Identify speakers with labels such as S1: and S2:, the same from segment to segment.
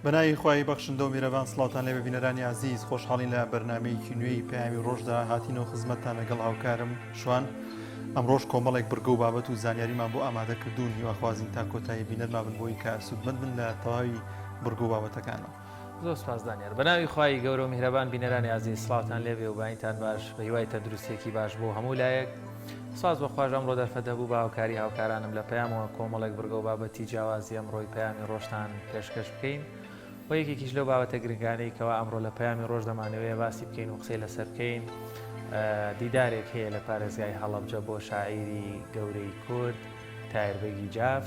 S1: بەناوی خوای بەخشندە و میرەبان سڵاوتان لێبێ بینەرانی ئازیز خۆشحاڵین لە بەرنمەیەکی نوێی پەیامی ڕۆژدا هاتینەوە خزمەتتان لەگەڵ هاوکارم شوان ئەمڕۆژ کۆمەڵێک بڕگە و بابەت و زانیاریمان بۆ ئامادە کردوون هیواخوازین تا کۆتایی بینەرمان بن بۆی کە سوودمەند بن لە تەواوی بڕگە و بابەتەکانەوە.
S2: زۆر سپاس دانیار. بەناوی خوای گەورە و میهرەبان بینەرانی ئازیز سڵاوتان لێبێ و بایینتان باش بە هیوای تەندروستیەکی باش بۆ هەموو لایەک. سپاس بۆ خواش ئەمڕۆ دەرفەت هەبوو بە هاوکاری هاوکارانم لە پەیامەوە کۆمەڵێک بڕگە و بابەتی جیاوازی ئەمڕۆی پەیامی ڕۆژتان پێشکەش بکەین و یەکێکیش لەو بابەتە گرنگانەی کەوا ئەمڕۆ لە پەیامی ڕۆژ دەمانەوەیە باسی بکەین و قسەی لەسەر بکەین دیدارێک هەیە لە پارێزگای هەڵەبجە بۆ شاعیری گەورەی کورد تایر بەگی جاف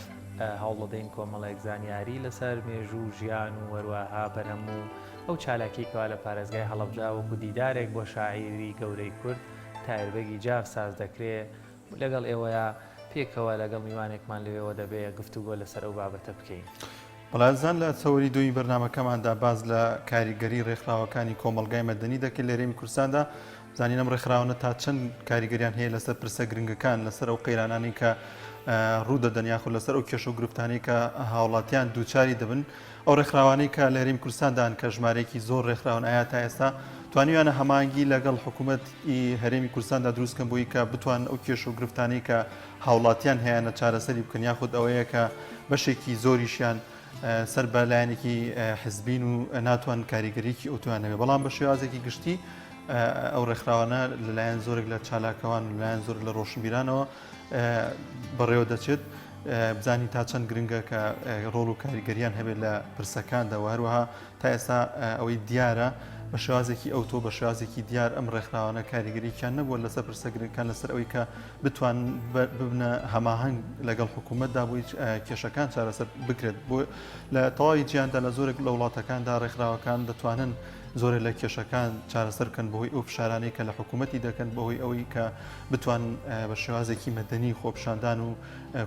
S2: هەوڵدەدەین کۆمەڵێک زانیاری لەسەر مێژوو و ژیان و هەروەها بەرهەم و ئەو چالاکی کەوا لە پارێزگای هەڵەبجە وەکو دیدارێک بۆ شاعیری گەورەی کورد تایر بەگی جاف ساز دەکرێ لەگەڵ ئێوەیا پێکەوە لەگەڵ میوانێکمان لەوێوە دەبێ گفتوگۆ لەسەر ئەو بابەتە بکەین.
S1: بەڵێ ئازیزان لە چەوەری دووی بەرنامەکەماندا باس لە کاریگەری ڕێکخراوەکانی کۆمەڵگای مەدەنی دەکەین لە هەرێمی کوردستاندا بزانین ئەم ڕێکخراوانە تا چەند کاریگەریان هەیە لەسەر پرسە گرنگەکان لەسەر ئەو قەیرانانەی کە ڕوو دەدەن یاخود لەسەر ئەو کێشە و گرفتانەی کە هاوڵاتیان دووچاری دەبن ئەو ڕێکخراوانەی کە لە هەرێمی کوردستاندان کە ژمارەیەکی زۆر ڕێکخراون ئایا تا ئێستا توانیویانە هەماهەنگی لەگەڵ حکوومەت ی هەرێمی کوردستاندا دروست کەن بۆی کە بتوانن ئەو کێشە و گرفتانەی کە هاوڵاتیان هەیانە چارەسەری بکەن یاخود ئەوەیە کە بەشێکی زۆریشیان سەر بە لایەنێکی حزبین و ناتوان کاریگەریکی ئەوتویان هەبێ بەڵام بە شێوازێکی گشتی ئەو ڕێکخراوانە لەلایەن زۆرێک لە چالاکەوان لەلایەن زۆرێک لە ڕۆشنبیرانەوە بەڕێوە دەچێت بزانین تا چەند گرنگە کە ڕۆڵ و کاریگەریان هەبێت لە پرسەکاندا و هەروەها تا ئێستا ئەوەی دیارە بە شێوازێکی ئەوتۆ بە شێوازێکی دیار ئەم ڕێکخراوانە کاریگەریکیان نەبووە لەسەر پرسە گرنگەکان لەسەر ئەوەی کە بتوان ببنە هەماهەنگ لەگەڵ حکوومەتدا بۆی کێشەکان چارەسەر بکرێت بۆ لە تەواوی جیهاندا لە زۆرێک لە وڵاتەکاندا ڕێکخراوەکان دەتوانن زۆرێک لە کێشەکان چارەسەر بکەن بەهۆی ئەو فشارانەی کە لە حکوومەتی دەکەن بەهۆی ئەوەی کە بتوان بە شێوازێکی مەدەنی خۆپیشاندان و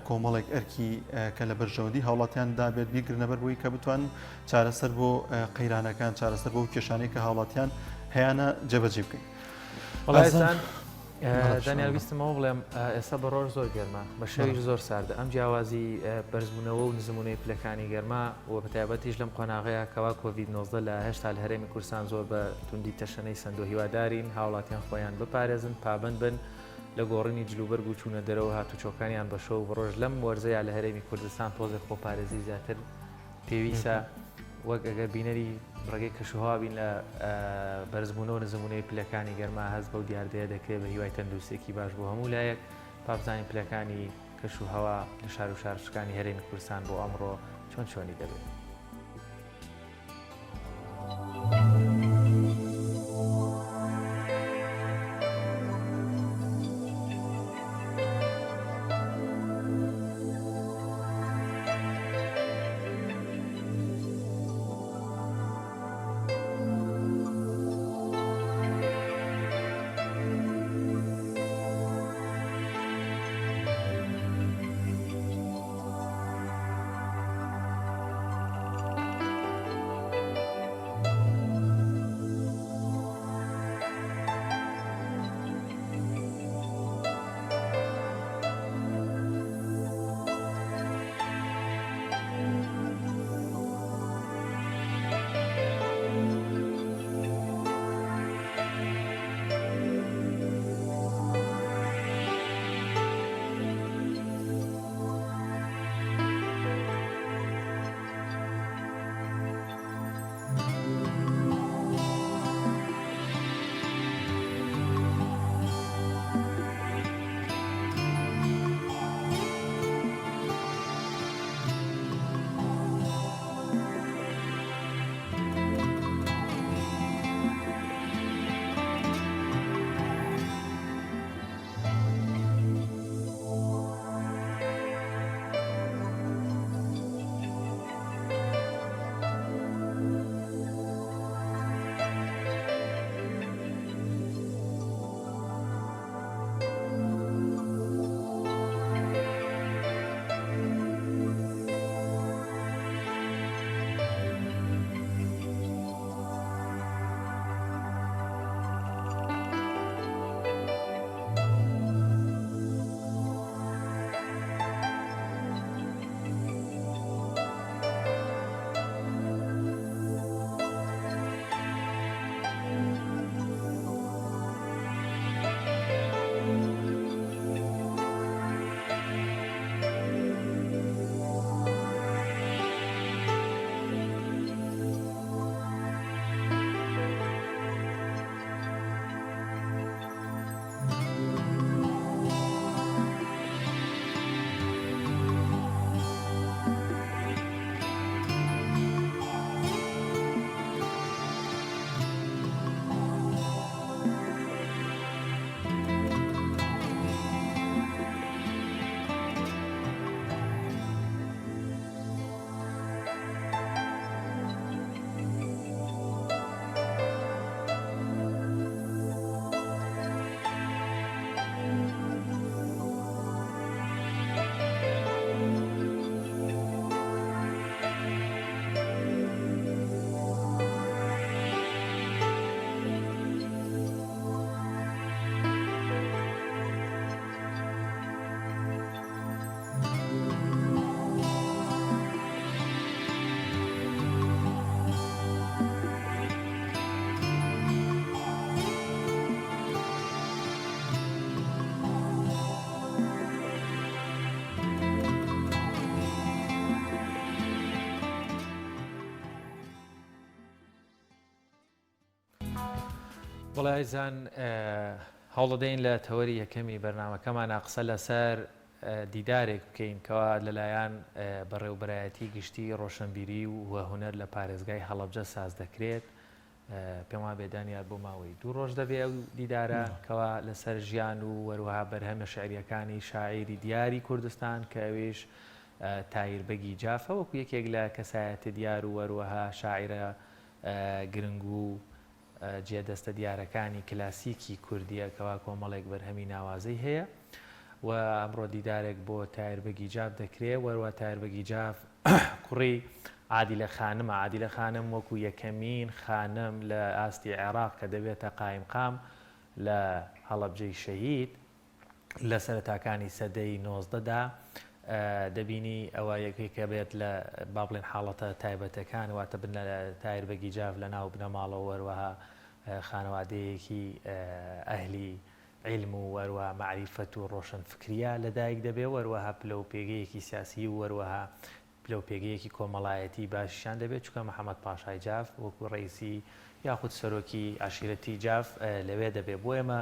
S1: کۆمەڵێک ئەرکی کە لە بەرژەوەندی هاوڵاتیاندا بێت بیگرنەبەر بۆی کە بتوان چارەسەر بۆ قەیرانەکان چارەسەر بۆ کێشانەی کە هاوڵاتیان هەیانە جێبەجێ بکەین.
S2: وڵاتان دانیال ویستم ئەوە بڵێم ئێستا بە ڕۆژ زۆر گەرمە بە شەویش زۆر ساردە ئەم جیاوازی بەرزبوونەوە و نزمونەی پلەکانی گەرما و بەتایبەتیش لەم قۆناغەیە کەوا کۆڤید 19 لە هێشتا لە هەرێمی کوردستان زۆر بە توندی تەشەنەی سەندۆ هیوادارین هاوڵاتیان خۆیان بپارێزن پابند بن لە گۆڕینی جلوبەرگ و چوونە دەرەوە هاتوچۆکانیان بە شەو و بە ڕۆژ لەم وەرزەیا لە هەرێمی کوردستان تۆزێک خۆپارێزی زیاتر پێویستە وەک ئەگەر بینەری ڕێگەی کەشوهەوا بین لە بەرزبوونەوە نزمبوونەوەی پلەکانی گەرما هەست بەو دیاردەیە دەکرێت بە هیوای تەندروستێکی باش بۆ هەموو لایەک با بزانین پلەکانی کەشوهەوا لە شار و شارۆچکەکانی هەرێمی کوردستان بۆ ئەمڕۆ چۆن چۆنی دەبێت. بەڵێ ئازیزان هەوڵدەدەین لە تەوەری یەکەمی بەرنامەکەمانا قسە لەسەر دیدارێک بکەین کەوا لەلایەن بەڕێوبەرایەتی گشتی ڕۆشنبیری و هونەر لە پارێزگای هەڵەبجە ساز دەکرێت پێم وابێ دانیار بۆ ماوەی دوو ڕۆژ دەبێ ئەو دیدارە کەوا لەسەر ژیان و وەروەها بەرهەمە شعریەکانی شاعیری دیاری کوردستان کە ئەویش تایر بەگی جافە وەکو یەکێک لە کەسایەتە دیار و وەروەها شاعیرە گرنگ و جێ دەستە دیارەکانی کلاسیکی کوردیە کەوا کۆمەڵێک بەرهەمی ناوازەی هەیە و ئەمڕۆ دیدارێک بۆ تایر بەگی جاف دەکرێ وەروە تایر بەگی جاف کوڕی عادیلە خانمە عادیلە خانم وەکو یەکەمین خانم لە ئاستی عێراق کە دەبێتە قایمقام لە هەڵەبجەی شەهید لە سەرەتاکانی سەدەی 19 دا دەبینی ئەوە یەکێکە بێت لە با بڵێن حاڵەتە تایبەتەکان واتە بن تایر بەگی جاف لە ناو بنەماڵەوە وەروەها خانەوادەیەکی ئەهلی عیلم و وەروەها مەعریفەت و ڕۆشنفکریە لەدایک دەبێ وەروەها پلە و پێگەیەکی سیاسی و وەروەها پلە و پێگەیەکی کۆمەڵایەتی باشیشیان دەبێت، چونکە محەمەد پاشای جاف وەکو ڕەئیسی یاخود سەرۆکی عەشیرەتی جاف لەوێ دەبێت. بۆ ئێمە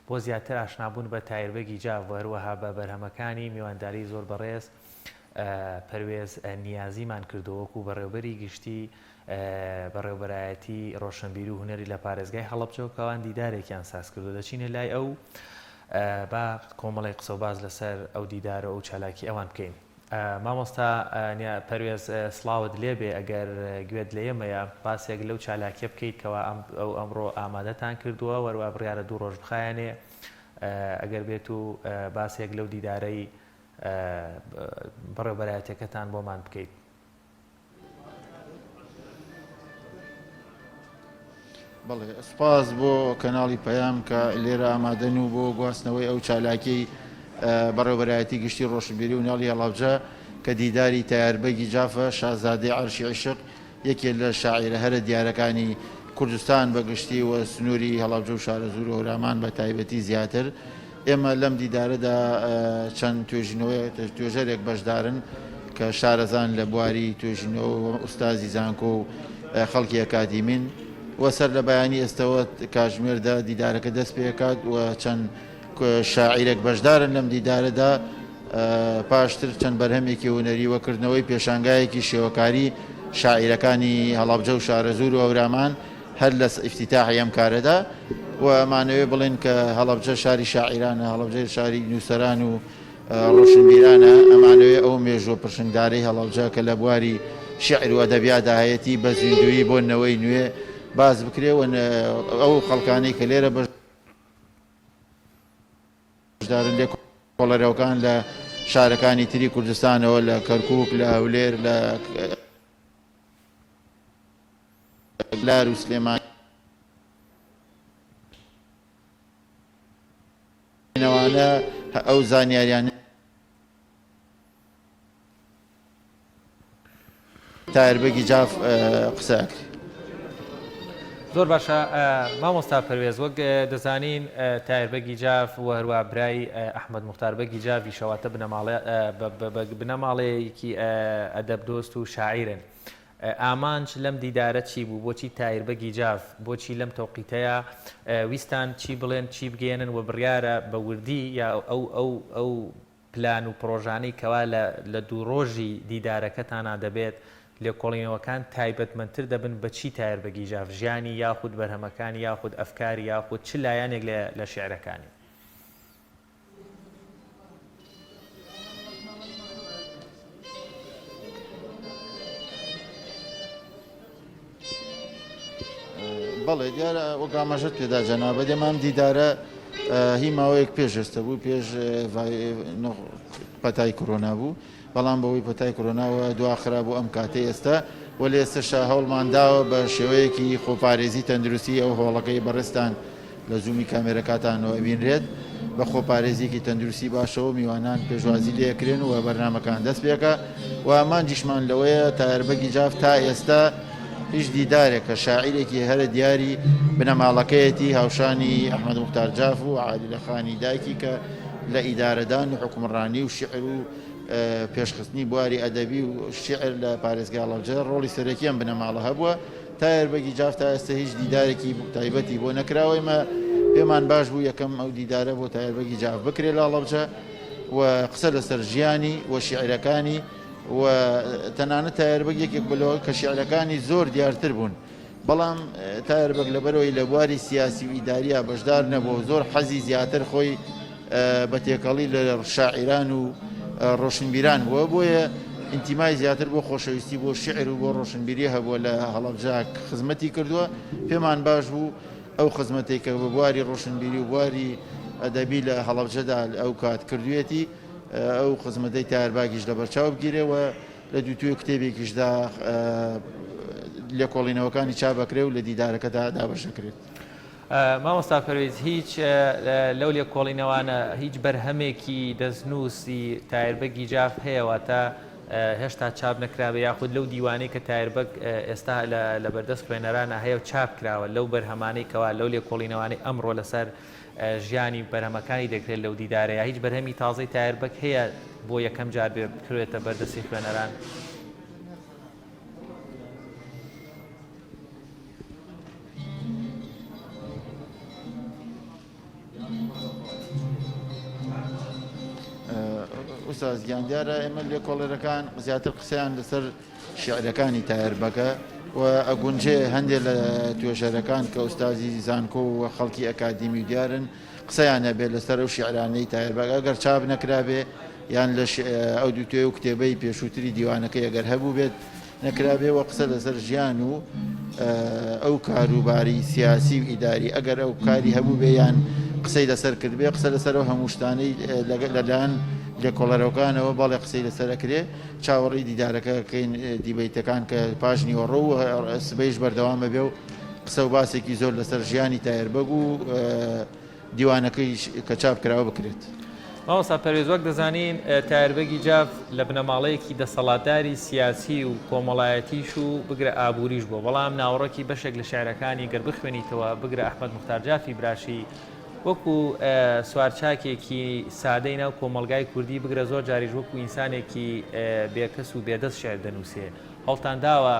S2: بۆ زیاتر ئاشنابوون بە تایر بەگی جاف و هەروەها بە بەرهەمەکانی میوانداری زۆر بەڕێز پەروێز نیازیمان کردووە وەکو بەڕێوبەری گشتی بەڕێوبەرایەتی ڕۆشنبیری و هونەری لە پارێزگای هەڵەبجە و کەوان دیدارێکیان ساز کردووە دەچینە لای ئەو با کۆمەڵێک قسە و باس لەسەر ئەو دیدار و ئەو چالاکی ئەوان بکەین. مامۆستا پەروێز سڵاوت لێبێ ئەگەر گوێت لە ئێمەیە باسێک لەو چالاکیە بکەیت کەوا ئەم ئەو ئەمڕۆ ئامادەتان کردووە وەروا بڕیارە دوو ڕۆژ بخایەنێ ئەگەر بێت و باسێک لەو دیدارەی بەڕێوبەرایەتەکەتان بۆمان بکەیت.
S3: بەڵێ سوپاس بۆ کەناڵی پەیام کە لێرە ئامادەن و بۆ گواستنەوەی ئەو چالاکیەی بەڕێوبەرایەتی گشتی ڕۆشنبیری و ناڵی هەڵەبجە کە دیداری تەیاربەگی جافە شازادەی عەرشی عیشق یەکێ لە شاعیرە هەرە دیارەکانی کوردستان بە گشتی و سنووری هەڵەبجە و شارەزوور و هەورامان بە تایبەتی زیاتر ئێمە لەم دیدارەدا چەند توێژینەوەیە توێژەرێک بەشدارن کە شارەزان لە بواری توێژینەوە و ئوستازی زانکۆ و خەڵکی ئەکادیمین و سەر لە بەیانی ئێستەوە کاژمێردا دیدارەکە دەست پێکات و چەند شاعیرێک بەشدارن لەم دیدارەدا پاشتر چەند بەرهەمێکی هونەری و کردنەوەی پێشانگایەکی شێوەکاری شاعیرەکانی هەڵەبجە و شارەزوور و هەورامان هەر لە ئیفتیتاحی ئەم کارەدا و ئەمانەوێ بڵێن کە هەڵەبجە شاری شاعیرانە، هەڵەبجە شاری نووسەران و ڕۆشنبیرانە، ئەمانەوێ ئەو مێژووە پرشنگدارەی هەڵەبجە کە لە بواری شیعر و ئەدەبیادا هەیەتی بە زیندوویی بۆ نەوەی نوێ باس بکرێ و ئەو خەڵکانەی کە لێرە بەشدارن لێکۆڵەرەوەکان لە شارەکانی تری کوردستانەوە لە کەرکووک، لە هەولێر، لە لار و سلێمانی ئەوانە ئەو زانیاریانە تایر بەگی جاف قسە ئەکرێ.
S2: زۆر باشە مامۆستا پەروێز وەک دەزانین تایر بەگی جاف و هەروە برای ئەحمەد موختار بەگی جافیشە واتە بنەماڵەیەکی ئەدەب دۆست و شاعیرن ئامانج لەم دیدارە چی بوو؟ بۆچی تایر بەگی جاف؟ بۆچی لەم تەوقیتەیا ویستان چی بڵێن، چی بگەیەنن و بڕیارە بە وردی یا ئەو ئەو ئەو پلان و پڕۆژانەی کەوا لە لە دوو ڕۆژی دیدارەکەتانا دەبێت، لێکۆڵینەوەکان تایبەتمەندتر دەبن بە چی تایر بەگی جاف، ژیانی یاخود بەرهەمەکانی یاخود ئەفکاری یاخود چ لایەنێک لە لە شیعرەکانی؟
S3: بەڵێ دیارە وەک ئاماژەت پێدا جەنابەت ئێمە ئەم دیدارە هی ماوەیەک پێش ئێستا بوو پێش پەتای کۆرۆنا بوو بەڵام بەهۆی پەتای کۆرۆناوە دواخرا بۆ ئەم کاتەی ئێستا و لە ئێستەشا هەوڵمان داوە بە شێوەیەکی خۆپارێزی تەندروستی ئەو هۆڵەکەی بەڕێزتان لە زوومی کامێرەکاتانەوە ئەبینرێت بە خۆپارێزیەکی تەندروستی باشەوە میوانان پێشوازی لێکرێن و بەرنامەکان دەست پێکا و ئامانجیشمان لەوەیە تایەربەگی جاف تا ئێستا هیچ دیدارێک کە شاعیرێکی هەرە دیاری بنەماڵەکەیەتی هاوشانی ئەحمەد موختار جاف و عادیلە خانی دایکی کە لە ئیدارەدان و حوکمڕانی و شیعر و پێشخستنی بواری ئەدەبی و شیعر لە پارێزگای هەڵەبجە ڕۆڵی سەرەکی ئەم بنەماڵە هەبووە. تایەر بەگی جاف تا ئێستا هیچ دیدارێکی تایبەتی بۆ نەکراوە، ئێمە پێمان باش بوو یەکەم ئەو دیدارە بۆ تایەر بەگی جاف بکرێت لە هەڵەبجە و قسە لەسەر ژیانی و شیعرەکانی و تەنانەت تایەر بەگ یەکێک بوو لەوە کە شیعرەکانی زۆر دیارتر بوون. بەڵام تایەر بەگ لەبەرئەوەی لە بواری سیاسی و ئیداریا بەشدار نەبووە و زۆر حەزی زیاتر خۆی بە تێکەڵی لە شاعیران و ڕۆشنبیران بووە، بۆیە ئینتیمای زیاتر بۆ خۆشەویستی بۆ شیعر و بۆ ڕۆشنبیری هەبووە لە هەڵەبجە خزمەتی کردووە، پێمان باش بوو ئەو خزمەتەی کە بە بواری ڕۆشنبیری و بواری ئەدەبی لە هەڵەبجەدا ئەو کات کردوویەتی ئەو خزمەتەی تایەر باگیش لەبەرچاو بگیرێ و لە دووتوێ کتێبێکیشدا لێکۆڵینەوەکانی چاپ ئەکرێ و لە دیدارەکەدا دابەش دەکرێت.
S2: مامۆستا پەرویز هیچ لەو لێکۆڵینەوانە هیچ بەرهەمێکی دەستنووسی تایەر بەگی جاف هەیە واتە هێشتا چاپ نەکرابێ یاخود لەو دیوانەی کە تایەر بەگ ئێستا لە بەردەست خوێنەرانە هەیە و چاپ کراوە لەو بەرهەمانەی کەوا لەو لێکۆڵینەوانەی ئەمڕۆ لەسەر ژیانی بەرهەمەکانی دەکرێت لەو دیدارەیا هیچ بەرهەمی تازەی تایەر بەگ هەیە بۆ یەکەم جار بێ بکرێتە بەردەستی خوێنەران؟
S3: ئوستاز گیان دیارە ئێمە لێکۆڵەرەکان زیاتر قسەیان لەسەر شیعرەکانی تایەر بەگە و ئەگونجێ هەندێ لە توێژەرەکان کە ئوستازی زانکۆ و خەڵکی ئەکادیمی و دیارن قسەیان هەبێ لەسەر ئەو شیعرانەی تایەر بەگ ئەگەر چاپ نەکرابێ یان لە ئەو دووتوێ و کتێبەی پێشووتری دیوانەکەی ئەگەر هەبووبێت نەکرابێ و قسە لەسەر ژیان و ئەو کاروباری سیاسی و ئیداری ئەگەر ئەو کاری هەبووبێ یان قسەی لەسەر کردبێ قسە لەسەر ئەو هەموو شتانەی لەلایەن لێکۆڵەرەوەکانەوە بەڵێ قسەی لەسەر ئەکرێ چاوەڕێی دیدارەکە ئەکەین دیبەیتەکان کە پاش نیوەڕۆ و سبەیش بەردەوام ئەبێ و قسە و باسێکی زۆر لەسەر ژیانی تایەر بەگ و دیوانەکەی کە چاپ کراوە بکرێت.
S2: مامۆستا پەروێز وەک دەزانین تایەر بەگی جاف لە بنەماڵەیەکی دەسەڵاتداری سیاسی و کۆمەڵایەتیش و بگرە ئابووریش بووە، بەڵام ناوەڕۆکی بەشێک لە شیعرەکانی گەر بخوێنیتەوە بگرە ئەحمەد موختار جافی براشی وەکو سوارچاکێکی سادەی ناو کۆمەڵگای کوردی بگرە زۆر جاریش وەکو ئینسانێکی بێکەس و بێدەست شیعر دەنووسێ. هەوڵتان داوە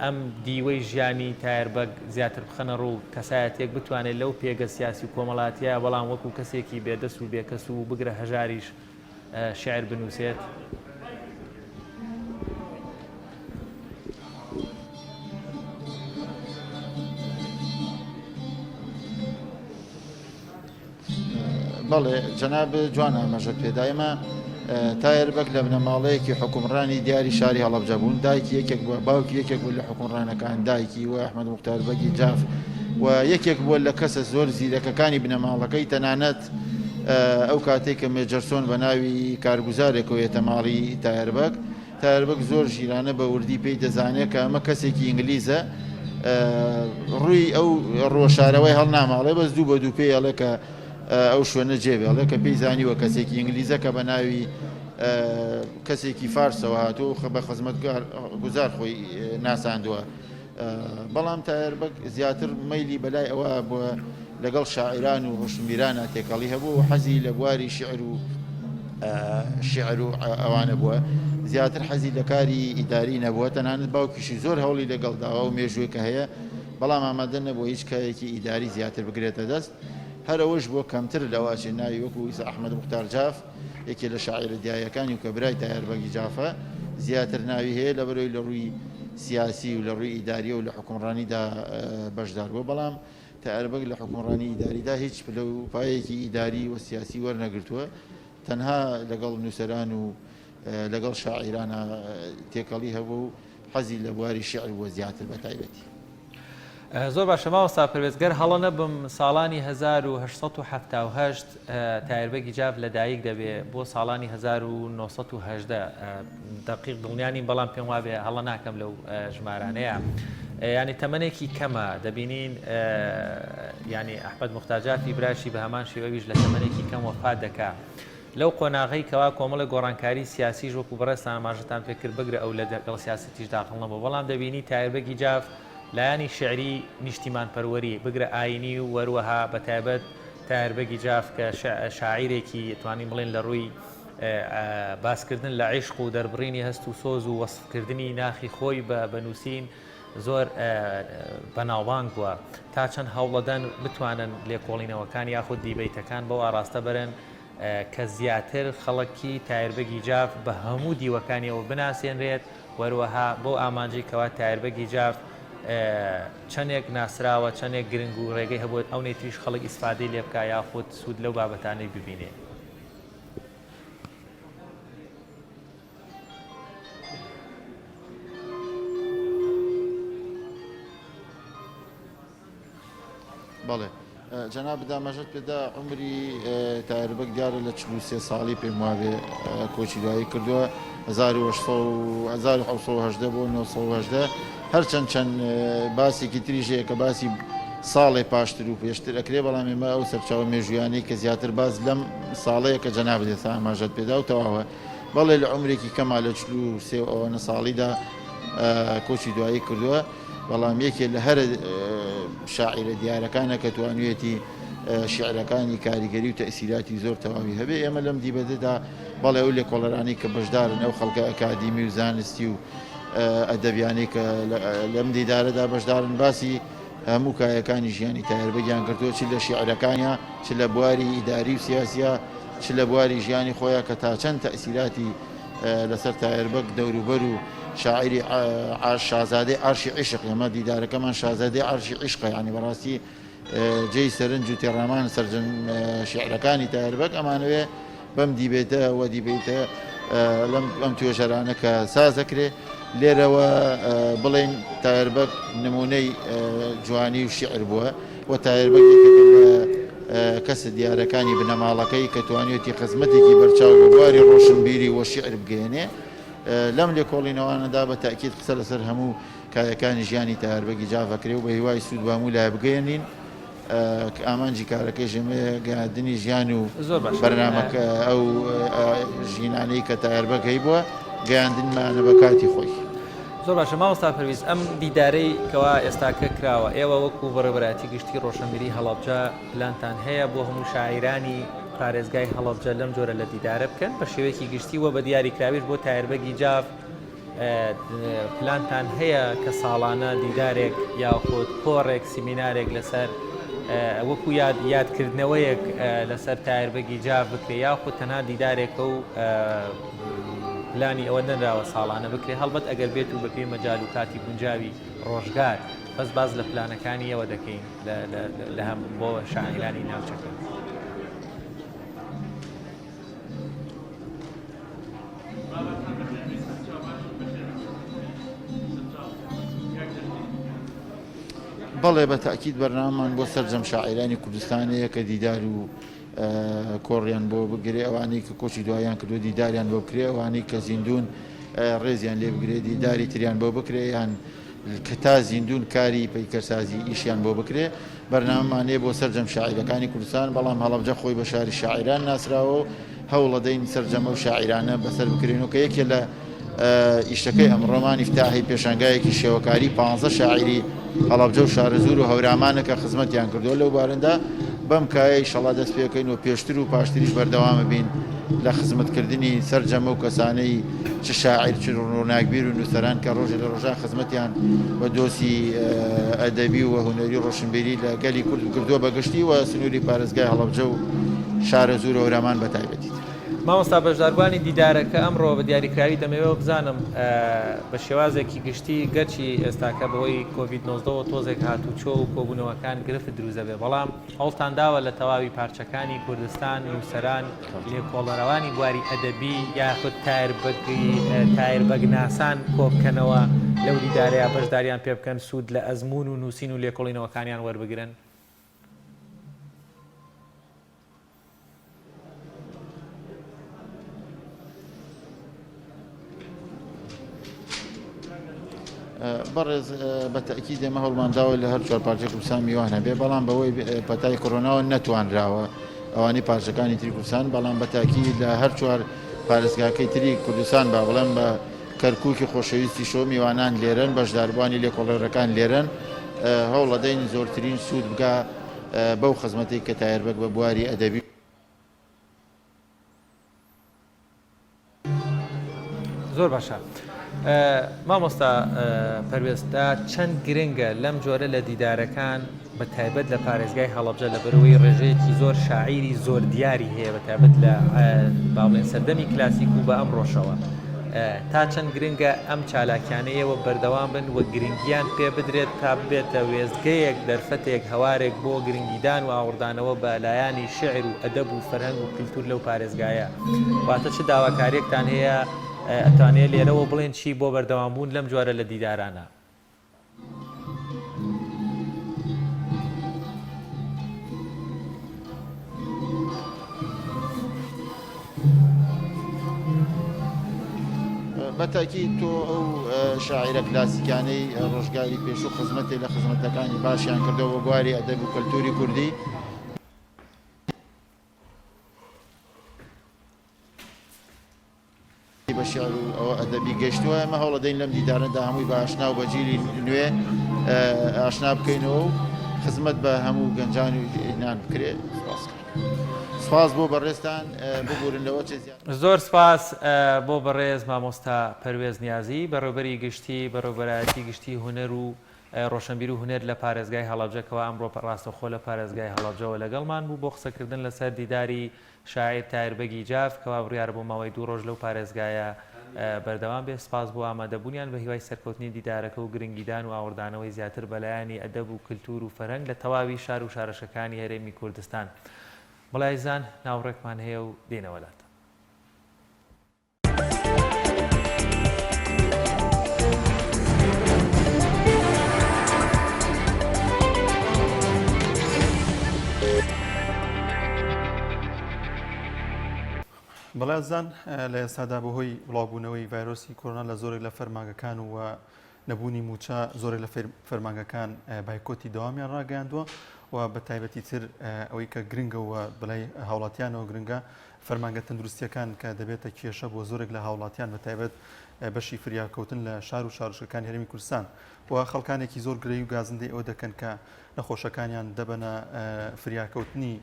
S2: ئەم دیوەی ژیانی تایەر بەگ زیاتر بخەنە ڕوو، کەسایەتیەک بتوانێت لەو پێگە سیاسی و کۆمەڵاتیە بەڵام وەکو کەسێکی بێدەست و بێکەس و بگرە هەژاریش شیعر بنووسێت؟
S3: بەڵێ جەنابت جوان ئاماژەت پێدا ئێمە تایەر بەگ لە بنەماڵەیەکی حکومڕانی دیاری شاری هەڵەبجە بوون دایکی یەکێک بووە باوکی یەکێک بوو لە حکومڕانەکان دایکی و ئەحمەد مختار بەگی جاف و یەکێک بووە لە کەسە زۆر زیرەکەکانی بنەماڵەکەی تەنانەت ئەو کاتێک کە مێجەرسۆن بە ناوی کارگوزارێکەوە یەتە ماڵی تایەر بەگ تایەر بەگ زۆر ژیرانە بە وردی پێی دەزانێت کە ئەمە کەسێکی ئینگلیزە ڕووی ئەو ڕووە شارەوەی هەڵناماڵێ بەس دوو بە دوو پێی ئەڵێ کە ئەو شوێنە جێبێڵێ کە پێی زانیوە کەسێکی ئینگلیزە کە بە ناوی کەسێکی فارسەوە هاتووە و بە خزمەت گوزار خۆی ناساندووە. بەڵام تایەر بەگ زیاتر مەیلی بەلای ئەوە بووە لەگەڵ شاعیران و ڕۆشنبیرانە تێکەڵی هەبوو و حەزی لە بواری شیعر و شیعر و ئەوانە بووە زیاتر حەزی لە کاری ئیداری نەبووە تەنانەت باوکیشی زۆر هەوڵی لەگەڵ داوە و مێژووی کە هەیە بەڵام ئامادە نەبووە هیچ کارێکی ئیداری زیاتر بگرێتە دەست هەر ئەوەش بووە کەمتر لەوە ئەچێ ناوی وەکو ئیسا ئەحمەد موختار جاف یەکێ لە شاعیرە دیارەکانی و کە برای تایەر بەگی جافە زیاتر ناوی هەیە لەبەرئەوەی لە ڕووی سیاسی و لە ڕووی ئیداریە و لە حوکمڕانیدا بەشدار بووە بەڵام تایەر بەگ لە حوکمڕانی ئیداریدا هیچ پلە و پایەیەکی ئیداری و سیاسی وەرنەگرتووە تەنها لەگەڵ نووسەران و لەگەڵ شاعیرانە تێکەڵی هەبوو و حەزی لە بواری شیعر بووە زیاتر بە تایبەتی.
S2: زۆر باشە مامۆستا پەروێز گەر هەڵە نەبم ساڵانی 1878 تایەر بەگی جاف لە دایک دەبێ بۆ ساڵانی 1918 دەقیق دڵنیا نیم بەڵام پێم وابێ هەڵە ناکەم لەو ژمارانەیە ینی تەمەنێکی کەمە دەبینین ینی ئەحمەد موختار جافی براشی بە هەمان شێوەویش لە تەمەنێکی کەم وەفات دەکا لەو قۆناغەی کەوا کۆمەڵێک گۆڕانکاری سیاسیش وەکو بەڕێزتان ئاماژەتان پێکرد بگرە ئەو لە گەڵ سیاسەتیش داخڵ نەبوو بەڵام دەبینی تایەر بەگی جاف لایەنی شیعری نیشتیمانپەروەری بگرە ئاینی و وەروەها بەتایبەت تایەر بەگی جاف کە شاعیرێکی توانین بڵێن لە ڕووی باسکردن لە عیشق و دەربڕینی هەست و سۆز و وەسفکردنی ناخی خۆی بە بە نووسین. زۆر بەناوبانگ بووە تا چەند هەوڵەدەن بتوانن لێکۆڵینەوەکان یاخود دیبەیتەکان بەو ئاڕاستە بەرن کە زیاتر خەڵکی تایربەگی جاف بە هەموو دیوەکانیەوە بناسێنرێت وەروەها بەو ئامانجەی کەوا تایربەگی جاف چەندێک ناسراوە چەندێک گرنگ و ڕێگەی هەبووە ئەونەی تریش خەڵک ئیسفادەی لێ بکا یاخود سوود لەو بابەتانەی ببینێ.
S3: بەڵێ جەنابت ئاماژەت پێدا عومری تاهیر بەگ دیارە لە 43 ساڵی پێم وابێ کۆچی دوایی کردووە 1718 بۆ 918 هەرچەند چەند باسێکی تریش هەیە کە باسی ساڵێ پاشتر و پێشتر ئەکرێ بەڵام ئێمە ئەو سەرچاوە مێژوویانەی کە زیاتر باس لەم ساڵەیە کە جەنابت ئێستا ئاماژەت پێدا و تەواوە بەڵێ لە عومرێکی کەما لە 43 ئەوەنە ساڵیدا کۆچی دوایی کردووە. بەڵام یەکێ لە هەرە شاعیرە دیارەکانە کە توانویەتی شیعرەکانی کاریگەری و تەئسیراتی زۆر تەواوی هەبێ ئێمە لەم دیبەتەدا بەڵێ ئەو لێکۆڵەرانەی کە بەشدارن ئەو خەڵکە ئەکادیمی و زانستی و ئەدەبیانەی کە لەم دیدارەدا بەشدارن باسی هەموو کایەکانی ژیانی تاهیر بەگیان کردووە چ لە شیعرەکانیا چ لە بواری ئیداری و سیاسیا چ لە بواری ژیانی خۆیان کە تا چەند تەئسیراتی لەسەر تایەر بەگ دەوروبەر و شاعیری شازادەی عەرشی عیشق ئێمە دیدارەکەمان شازادەی عەرشی عیشقە یانی بەڕاستی جێی سەرنج و تێڕامان سەرجەم شیعرەکانی تایەر بەگ ئەمانەوێ بەم دیبێتە وە دیبێتە لەم ئەم توێژەرانە کە ساز دەکرێ لێرەوە بڵێن تایەر بەگ نمونەی جوانی و شیعر بووە و تایەر بەگ یەکێکە لە کەسە دیارەکانی بنەماڵەکەی کە توانیویەتی خزمەتێکی بەرچاو بە بواری ڕۆشنبیری و شیعر بگەیەنێ. لەم لێکۆڵینەوانەدا بە تەئکید قسە لەسەر هەموو کایەکانی ژیانی تاهیر بەگی جاف ئەکرێ و بە هیوای سوود بە هەموو لایە بگەیەنین. ئامانجی کارەکەیش ئێمەیە گەیاندنی ژیان و
S2: زۆر باشە.
S3: بەرنامەکە ئەو ژینانەی کە تاهیر بەگ هەیبووە گەیاندنمانە بە کاتی خۆی.
S2: زۆر باشە مامۆستا پەرویز ئەم دیدارەی کەوا ئێستاکە کراوە ئێوە وەکو بەڕێوەبەرایەتی گشتی ڕۆشنبیری هەڵەبجە پلانتان هەیە بۆ هەموو شاعیرانی پارێزگای هەڵەبجە لەم جۆرە لە دیدارە بکەن بە شێوەیەکی گشتی وە بە دیاریکراویش بۆ تایربەگی جاف پلانتان هەیە کە ساڵانە دیدارێک یاخود کۆڕێک سیمینارێک لەسەر وەکو یاد یادکردنەوەیەک لەسەر تایربەگی جاف بکرێ یاخود تەنها دیدارێکە و پلانی ئەوە نەنراوە ساڵانە بکرێ هەڵبەت ئەگەر بێت و بەپێی مەجال و کاتی گونجاوی ڕۆژگار بەس باس لە پلانەکانی ئەوە دەکەین لە هەم بۆ شاعیرانی ناوچەکە.
S3: بەڵێ بە تاکیید بەرنامەمان بۆ سەرجەم شاعیرانی کوردستان هەیە کە دیدار و کۆڕیان بۆ بگرێ، ئەوانەی کە کۆچی دواییان کردووە دیداریان بۆ بکرێ، ئەوانەی کە زیندوون ڕێزیان لێ بگرێ دیداری تریان بۆ بکرێ یان کە تا زیندوون کاری پەیکەرسازی ئیشیان بۆ بکرێ. بەرنامەمان هەیە بۆ سەرجەم شاعیرەکانی کوردستان، بەڵام هەڵەبجە خۆی بە شاری شاعیران ناسراوە و هەوڵەدەین سەرجەم ئەو شاعیرانە بەسەر بکرێن و کە یەکێ لە ئیشەکەی ئەمڕۆمان ئیفتاحی پێشانگایەکی شێوەکاری پانزە شاعیری هەڵەبجە و شارەزوور و هەورامانە کە خزمەتیان کردووە لەو بارەدا بەم کایە ئیشەڵا دەست پێکەین و پێشتر و پاشتریش بەردەوامە بین لە خزمەتکردنی سەرجەم ئەو کەسانەی چ شاعیر چ ڕووناکبیر و نووسەران کە ڕۆژێ لە ڕۆژان خزمەتیان بە دۆسی ئەدەبی و هونەری و ڕۆشنبیری لە گەلی کورد کردووە بە گشتی و سنووری پارێزگای هەڵەبجە و شارەزوور و هەورامان بە تایبەتی.
S2: مامۆستا بەشداربووانی دیدارەکە ئەمڕۆ بە دیاریکراوی دەمەوێ بزانم بە شێوازێکی گشتی گەرچی ئێستاکە بەهۆی کۆڤید 19 وە تۆزێک هاتوچۆ و کۆبوونەوەکان گرفت دروست دەبێت بەڵام هەوڵتان داوە لە تەواوی پارچەکانی کوردستان نووسەران لێکۆڵەرەوانی بواری ئەدەبی یاخود تایربەگی تایربەگناسان کۆبکەنەوە لەو دیدارەیە بەشداریان پێ بکەن سوود لە ئەزموون و نووسین و لێکۆڵینەوەکانیان وەربگرن؟
S3: بەڕێز بە تەئکید ئێمە هەوڵمان داوە لە هەر چوار پارچەی کوردستان میوان هەبێ بەڵام بەوەی پەتای کۆرۆناوە نەتوانراوە ئەوانەی پارچەکانی تری کوردستان بەڵام بە تاکید لە هەر چوار پارێزگاکەی تری کوردستان با بڵێم بە کەرکووکی خۆشەویستی شۆ میوانان لێرەن بەشداربووانی لێکۆڵەرەکان لێرەن هەوڵەدەین زۆرترین سوود بگا بەو خزمەتەی کە تایەر بەگ بە بواری ئەدەبی
S2: زۆر باشە. مامۆستا پەروێز تا چەند گرنگە لەم جۆرە لە دیدارەکان بە تایبەت لە پارێزگای هەڵەبجە لەبەرئەوەی ڕێژەیەکی زۆر شاعیری زۆر دیاری هەیە بە تایبەت لە با بڵێن سەردەمی کلاسیک و بە ئەمڕۆشەوە تا چەند گرنگە ئەم چالاکیانە ئێوە بەردەوام بن و گرنگیان پێ بدرێت تا ببێتە وێستگەیەک دەرفەتێک هەوارێک بۆ گرنگیدان و ئاوڕدانەوە بە لایانی شیعر و ئەدەب و فەرهەنگ و کلتور لەو پارێزگایە واتە چ داواکاریەکتان هەیە ئەتوانێ لێرەوە بڵێن چی بۆ بەردەوام بوون لەم جۆرە لە دیدارانە؟
S3: بە تاکید تۆ ئەو شاعیرە کلاسیکانەی ڕۆژگاری پێشوو خزمەتێ لە خزمەتەکانی باشیان کردەوە بۆ بواری ئەدەب و کەلتوری کوردی. بە شیعر و ئەوە ئەدەبی گەشتووە، ئێمە هەوڵەدەین لەم دیدارەدا هەمووی بە ئاشنا و بە جیلی نوێ ئاشنا بکەینەوە و خزمەت بە هەموو گەنجان و ژنان بکرێت. سپاس. سپاس بۆ بەڕێزتان، ببورن لەوە چێ زیاتر.
S2: زۆر سپاس بۆ بەڕێز مامۆستا پەروێز نیازی، بەڕێوبەری گشتی بەڕێوبەرایەتی گشتی هونەر و ڕۆشنبیر و هونەر لە پارێزگای هەڵەبجە کەوا ئەمڕۆ ڕاستەوخۆ لە پارێزگای هەڵەبجەوە لەگەڵمان بوو بۆ قسەکردن لەسەر دیداری شاعیر تاهیر بەگی جاف کەوا بڕیارە بۆ ماوەی دوو ڕۆژ لەو پارێزگایە بەردەوام بێت، سپاس بۆ ئامادەبوونیان بە هیوای سەرکەوتنی دیدارەکە و گرنگیدان و ئاوڕدانەوەی زیاتر بە لایەنی ئەدەب و کلتور و فەرهەنگ لە تەواوی شار و شارەشکەکانی هەرێمی کوردستان. بەڵێ ئازیزان ناوڕێکمان هەیە و دێینەوە لاتان.
S1: بەڵێ ئازیزان لە ئێستادا بەهۆی بڵاوبوونەوەی ڤایرۆسی کۆرۆنا لە زۆرێک لە فەرمانگەکان و نەبوونی مووچە زۆرێک لە فەرمانگەکان بایکۆتی دەوامیان ڕاگەیاندووە و بە تایبەتی تر ئەوەی کە گرنگە و بەلای هاوڵاتیانەوە گرنگە فەرمانگە تەندروستیەکان کە دەبێتە کێشە بۆ زۆرێک لە هاوڵاتیان بە تایبەت بەشی فریاکەوتن لە شار و شارۆچکەکانی هەرێمی کوردستان و خەڵکانێکی زۆر گلەیی و گازندەی ئەوە دەکەن کە نەخۆشەکانیان دەبەنە فریاکەوتنی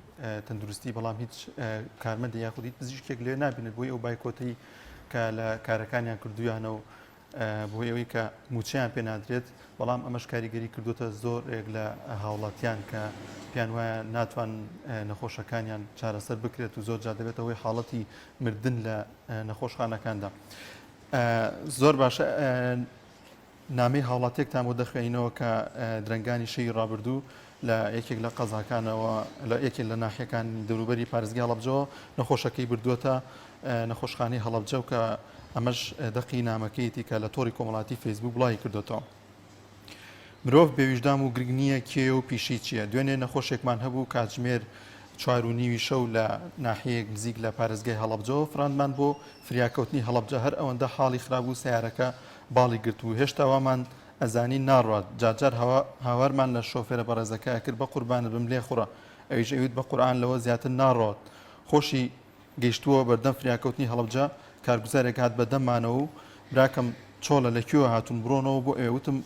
S1: تەندروستی بەڵام هیچ کارمەندی یاخود هیچ پزیشکێک لێ نابینێت بۆی ئەو بایکۆتەی کە لە کارەکانیان کردویانە و بۆی ئەوەی کە مووچەیان پێ نادرێت، بەڵام ئەمەش کاریگەری کردووەتە زۆرێک لە هاوڵاتیان کە پێیان وایە ناتوان نەخۆشەکانیان چارەسەر بکرێت و زۆر جار دەبێتە هۆی حاڵەتی مردن لە نەخۆشخانەکاندا. زۆر باشە نامەی هاوڵاتیەکتان بۆ دەخوێنینەوە کە درەنگانی شەوی ڕابردوو لە یەکێک لە قەزاکانەوە لە یەکێک لە ناحیەکانی دەوروبەری پارێزگای هەڵەبجەوە نەخۆشەکەی بردووەتە نەخۆشخانەی هەڵەبجە و کە ئەمەش دەقی نامەکەیەتی کە لە تۆڕی کۆمەڵاتی فەیسبوک بڵاوی کردۆتەوە. مرۆڤ بێویژدان و گرنگ نییە کێیە و پیشەی چییە. دوێنێ نەخۆشێکمان هەبوو کاتژمێر چوار و نیوی شەو لە ناحیەیەک نزیک لە پارێزگای هەڵەبجەوە فراندمان بۆ فریاکەوتنی هەڵەبجە هەر ئەوەندە حاڵی خراپ بوو سەیارەکە باڵی گرت و هێشتا وامان ئەزانی ناڕوات جارجار هاوارمان لە شۆفێرە بەڕێزەکە ئەکرد بەقوربانت بم لێخوڕە ئەویش ئەیوت بەقورعان لەوە زیاتر ناڕوات خۆشی گەیشتووە بەردەم فریاکەوتنی هەڵەبجە، کارگوزارێک هات بە دەممانەوە و براکەم چۆڵە لە کوێوە هاتوون بڕۆنەوە بۆ ئەوێ، وتم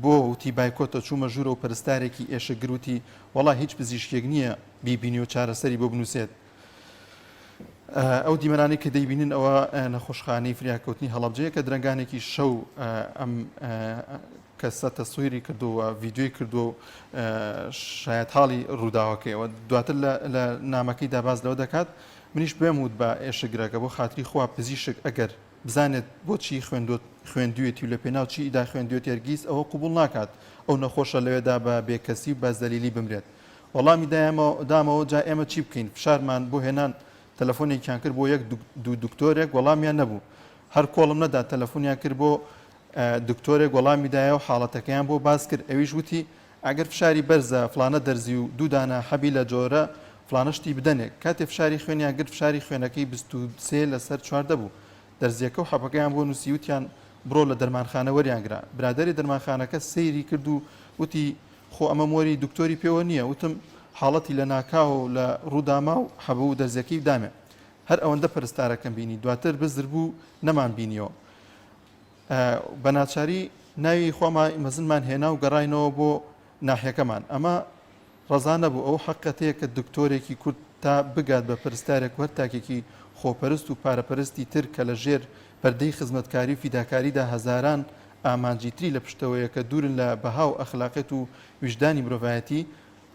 S1: بۆ؟ وتی بایکۆتە، چوومە ژوورەوە پەرستارێکی ئێشکگر وتی وەڵا هیچ پزیشکێک نییە بیبینی و چارەسەری بۆ بنووسێت. ئەو دیمەنانەی کە دەیبینن ئەوە نەخۆشخانەی فریاکەوتنی هەڵەبجەیە کە درەنگانێکی شەو ئەم کەسە تەسویری کردووە و ڤیدیۆی کردووە و شایەتحاڵی ڕووداوەکەیەوە دواتر لە نامەکەیدا باس لەوە دەکات منیش پێم وت بە ئێشکگرەکە بۆ خاتری خوا پزیشک ئەگەر بزانێت بۆچی خوێندوێتی و لە پێناو چیدا خوێندوێتی هەرگیز ئەوە قبوڵ ناکات ئەو نەخۆشە لەوێدا بە بێکەسی و بە زەلیلی بمرێت وەڵامی دامەوە جا ئێمە چی بکەین فشارمان بۆ هێنان تەلەفۆنێکیان کرد بۆ یەک دوو دکتۆرێک وەڵامیان نەبوو هەر کۆڵم نەدا تەلەفۆنیان کرد بۆ دکتۆرێک وەڵامی دایەوە حاڵەتەکەیان بۆ باس کرد ئەویش وتی ئەگەر فشاری بەرزە فڵانە دەرزی و دوو دانە حەبی لە جۆرە فڵانە شتی بدەنێ کاتێ فشاری خوێنیان گرت فشاری خوێنەکەی 23 لەسەر 14 بوو دەرزیەکە و حەبەکەیان بۆ نووسی وتیان بڕۆ لە دەرمانخانە وەریانگرە برادەری دەرمانخانەکە سەیری کرد و وتی خۆ ئەمە مۆری دکتۆری پێوە نییە وتم حاڵەتی لە ناکاو لە ڕووداما و حەبە و دەرزیەکەی دامێ هەر ئەوەندە پەرستارەکەم بینی دواتر بزر بوو نەمان بینیەوە بە ناچاری ناوی خواما مەزنمان هێنا و گەڕاینەوە بۆ ناحیەکەمان. ئەمە ڕەزا نەبوو، ئەو حەقیقەتەیە کە دکتۆرێکی کورد تا بگات بە پەرستارێک و هەر تاکێکی خۆپەرست و پارەپەرستی تر کە لە ژێر پەردەی خزمەتکاری و فیداکاریدا هەزاران ئامانجی تری لە پشتەوەیە کە دوورن لە بەها و ئەخلاقیەت و ویژدانی مرۆڤایەتی.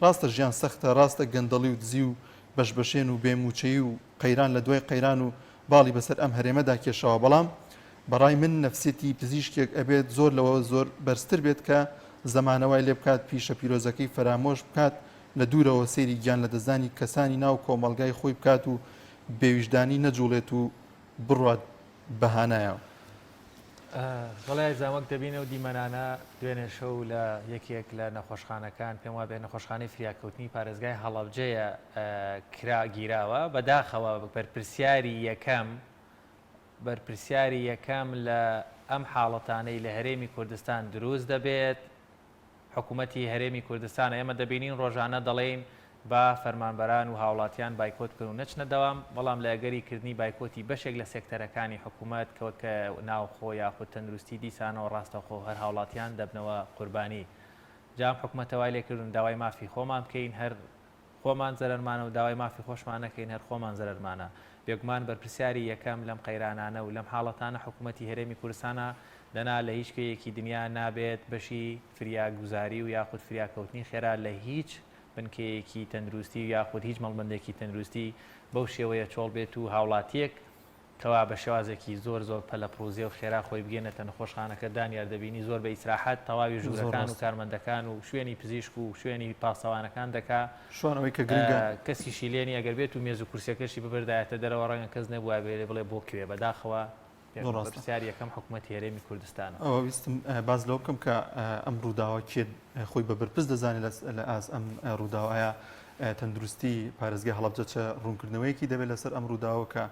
S1: ڕاستە ژیان سەختە، ڕاستە گەندەڵی و دزی و بەشبەشێن و بێ مووچەیی و قەیران لە دوای قەیران و باڵی بەسەر ئەم هەرێمەدا کێشاوە، بەڵام بەڕای من نەفسیەتی پزیشکێک ئەبێت زۆر لەوە زۆر بەرزتر بێت کە زەمانە وای لێبکات پیشە پیرۆزەکەی فەرامۆش بکات لە دوورەوە سەیری گیان لەدەستدانی کەسانی ناو کۆمەڵگای خۆی بکات و بێویژدانی نەجوڵێت و بڕوات بە هانایەوە.
S2: بەڵێ ئازیزان وەک دەبینن ئەو دیمەنانە دوێنێ شەو لە یەکێک لە نەخۆشخانەکان پێم وابێ نەخۆشخانەی فریاکەوتنی پارێزگای هەڵەبجەیە کرا گیراوە بەداخەوە بەرپرسیاری یەکەم بەرپرسیاری یەکەم لە ئەم حاڵەتانەی لە هەرێمی کوردستان دروست دەبێت حکومەتی هەرێمی کوردستانە، ئێمە دەبینین ڕۆژانە دەڵێین با فەرمانبەران و هاوڵاتیان بایکۆت بکەن و نەچنە دەوام، بەڵام لە ئەگەری کردنی بایکۆتی بەشێک لە سێکتەرەکانی حکومەت کە وەک ناوخۆ یاخود تەندروستی دیسانەوە ڕاستەوخۆ هەر هاوڵاتیان دەبنەوە قوربانی. جا ئەم حکومەتە وای لێکردوون داوای مافی خۆمان بکەین هەر خۆمان زەرەرمانە و داوای مافی خۆشمان نەکەین هەر خۆمان زەرەرمانە. بێگومان بەرپرسیاری یەکەم لەم قەیرانانە و لەم حاڵەتانە حکوومەتی هەرێمی کوردستانە، دەنا لە هیچ کوێیەکی دنیا نابێت بەشی فریاگوزاری و یاخود فریاکەوتنی خێرا لە هیچ بنکەیەکی تەندروستی و یاخود هیچ مەڵبەندێکی تەندروستی بەو شێوەیە چۆڵ بێت و هاوڵاتییەک کەوا بە شێوازێکی زۆر زۆر پەلەپڕوزێ و خێرا خۆی بگەێنێتە نەخۆشخانەکە دانیار دەبینی زۆر بە ئیسراحەت تەواوی ژوورەکان و کارمەندەکان و شوێنی پزیشک و شوێنی پاسەوانەکان دەکا
S1: شوان ئەوەی کە گرنگە
S2: کەسیشی لێ نیە گەر بێت و مێز و کورسیەکەشی ببردایەتە دەرەوە ڕەنگە کەس نەبوایە بێ بڵێ بۆ کوێ بەداخەوە بەرپرسیاری یەکەم حکومەتی هەرێمی کوردستانە.
S1: ئەوە ویستم باس لەوە بکەم کە ئەم ڕووداوە کێ خۆی بە بەرپرس دەزانێت لە ئاست ئەم ڕووداوە ئایا تەندروستی پارێزگای هەڵەبجە چ ڕوونکردنەوەیەکی دەبێت لەسەر ئەم ڕووداوە کە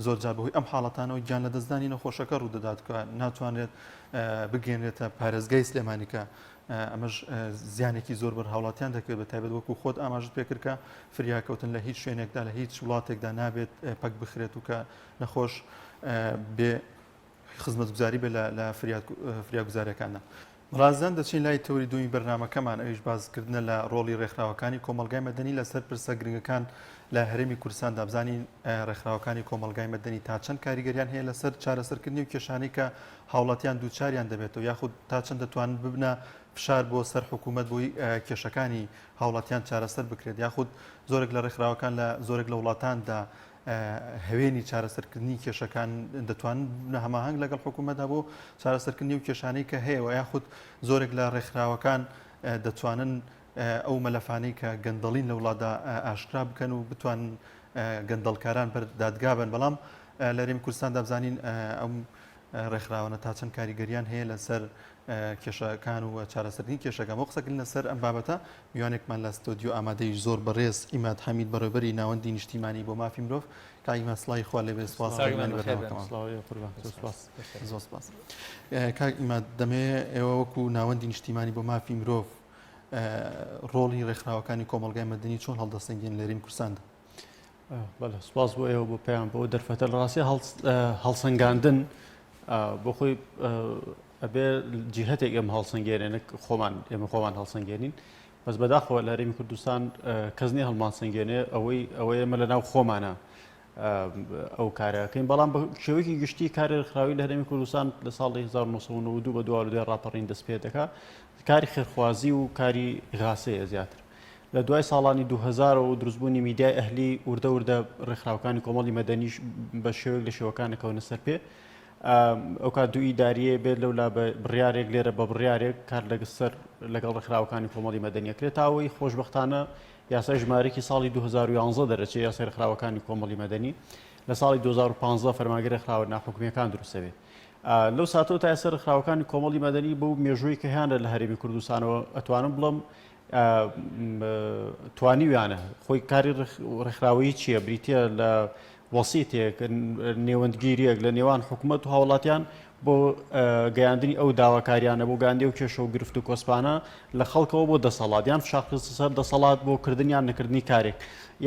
S1: زۆرجار بەهۆی ئەم حاڵەتانەوە گیان لەدەستدانی نەخۆشەکە ڕوودەدات کە ناتوانرێت بگەێنرێتە پارێزگای سلێمانی کە ئەمەش زیانێکی زۆر بەر هاوڵاتیان دەکەوێت بە تایبەت وەکو خۆت ئاماژت پێکرد کە فریاکەوتن لە هیچ شوێنێکدا لە هیچ وڵاتێکدا نابێت پەک بخرێت و کە نەخۆش بێ خزمەتگوزاری بێت لە فریاگوزاریەکاندا. ڕازان دەچین لای تەوەری دووەمی بەرنامەکەمان ئەویش باسکردنە لە ڕۆڵی ڕێکخراوەکانی کۆمەڵگای مەدەنی لەسەر پرسە گرنگەکان لە هەرێمی کوردستاندا بزانین ڕێکخراوەکانی کۆمەڵگای مەدەنی تا چەند کاریگەریان هەیە لەسەر چارەسەرکردنی و کێشانەی کە هاوڵاتیان دووچاریان دەبێتەوە یاخود تا چەند دەتوانن ببنە فشار بۆ سەر حکوومەت بۆی کێشەکانی هاوڵاتیان چارەسەر بکرێت یاخود زۆرێک لە ڕێکخراوەکان لە زۆرێک لە وڵاتاندا هەوێنی چارەسەرکردنی کێشەکان دەتوانن ببنە هەماهەنگ لەگەڵ حکوومەتدا بۆ چارەسەرکردنی و کێشانەی کە هەیە و یاخود زۆرێک لە ڕێکخراوەکان دەتوانن ئەو مەلەفانەی کە گەندەڵین لە وڵاتدا ئاشکرا بکەن و بتوانن گەندەڵکاران بەر دادگا بن بەڵام لە هەرێمی کوردستاندا بزانین ئەم ڕێکخراوانە تا چەند کاریگەریان هەیە لەسەر کێشەکان و چارەسەرکردنی کێشەکان. بۆ قسەکردن لەسەر ئەم بابەتە میوانێکمان لە ستۆدیۆ ئامادەی زۆر بەڕێز ئیماد حەمید بەڕێوەبەری ناوەندی نیشتیمانی بۆ مافی مرۆڤ. کاک ئیماد سڵاوی خوا لێبێ سپاس
S2: کاک ئیماد بەخێر بێن.
S1: سڵاو لێ قوربان زۆر سپاس. زۆر سپاس. کاک ئیماد دەمەوێ ئێوە وەکو ناوەندی نیشتیمانی بۆ مافی مرۆڤ ڕۆڵی ڕێکخراوەکانی کۆمەڵگای مەدەنی چۆن هەڵدەسەنگێن لە هەرێمی کوردستاندا؟
S4: بەڵێ سپاس بۆ ئێوە بۆ پەیام بۆ دەرفەتە لە ڕاستی هەڵسەنگاندن بۆ خۆی ئەبێ جیهتێک ئێمە هەڵسەنگێنێ نەک خۆمان ئێمە خۆمان هەڵسەنگێنین بەس بەداخەوە لە هەرێمی کوردستان کەس نییە هەڵمانسەنگێنێ ئەوەی ئەوەی ئێمە لە ناو خۆمانە ئەو کارەکەین بەڵام بە شێوەیەکی گشتی کاری ڕێکخراوی لە هەرێمی کوردستان لە ساڵی 1992 بە دوا دوای ڕاپەڕین دەست پێ دەکا کاری خێرخوازی و کاری ئیغاسەیە زیاتر لە دوای ساڵانی 2000 و دروستبوونی میدیای ئەهلی وردە وردە ڕێکخراوەکانی کۆمەڵی مەدەنیش بە شێوەیەک لە شێوەکان نەکەونە سەر پێ ئەو کات دوو ئیداریە بێت لەولا بە بڕیارێک لێرە بە بڕیارێک کار لەسەر لەگەڵ ڕێکخراوەکانی کۆمەڵی مەدەنیە کرێت تا ئەوەی خۆشبەختانە یاسای ژمارەیەکی ساڵی 2011 دەرەچێت یاسای ڕێکخراوەکانی کۆمەڵی مەدەنی لە ساڵی 2015 فەرمانگەی ڕێکخراوە ناحکومییەکان دروستەبێت لەو ساتەوە تا ئێستا ڕێکخراوەکانی کۆمەڵی مەدەنی بەو مێژووی کە هەیانە لە هەرێمی کوردستانەوە ئەتوانم بڵێم توانیویانە خۆی کاری ڕێکخراوەیی چییە بریتە لە وەسیتێک نێوەندگیریەک لە نێوان حکوومەت و هاوڵاتیان بۆ گەیاندنی ئەو داواکاریانە بۆ گاندی و کێشە و گرفت و کۆسپانە لە خەڵکەوە بۆ دەسەڵات یان فشارخستە سەر دەسەڵات بۆ کردن یان نەکردنی کارێک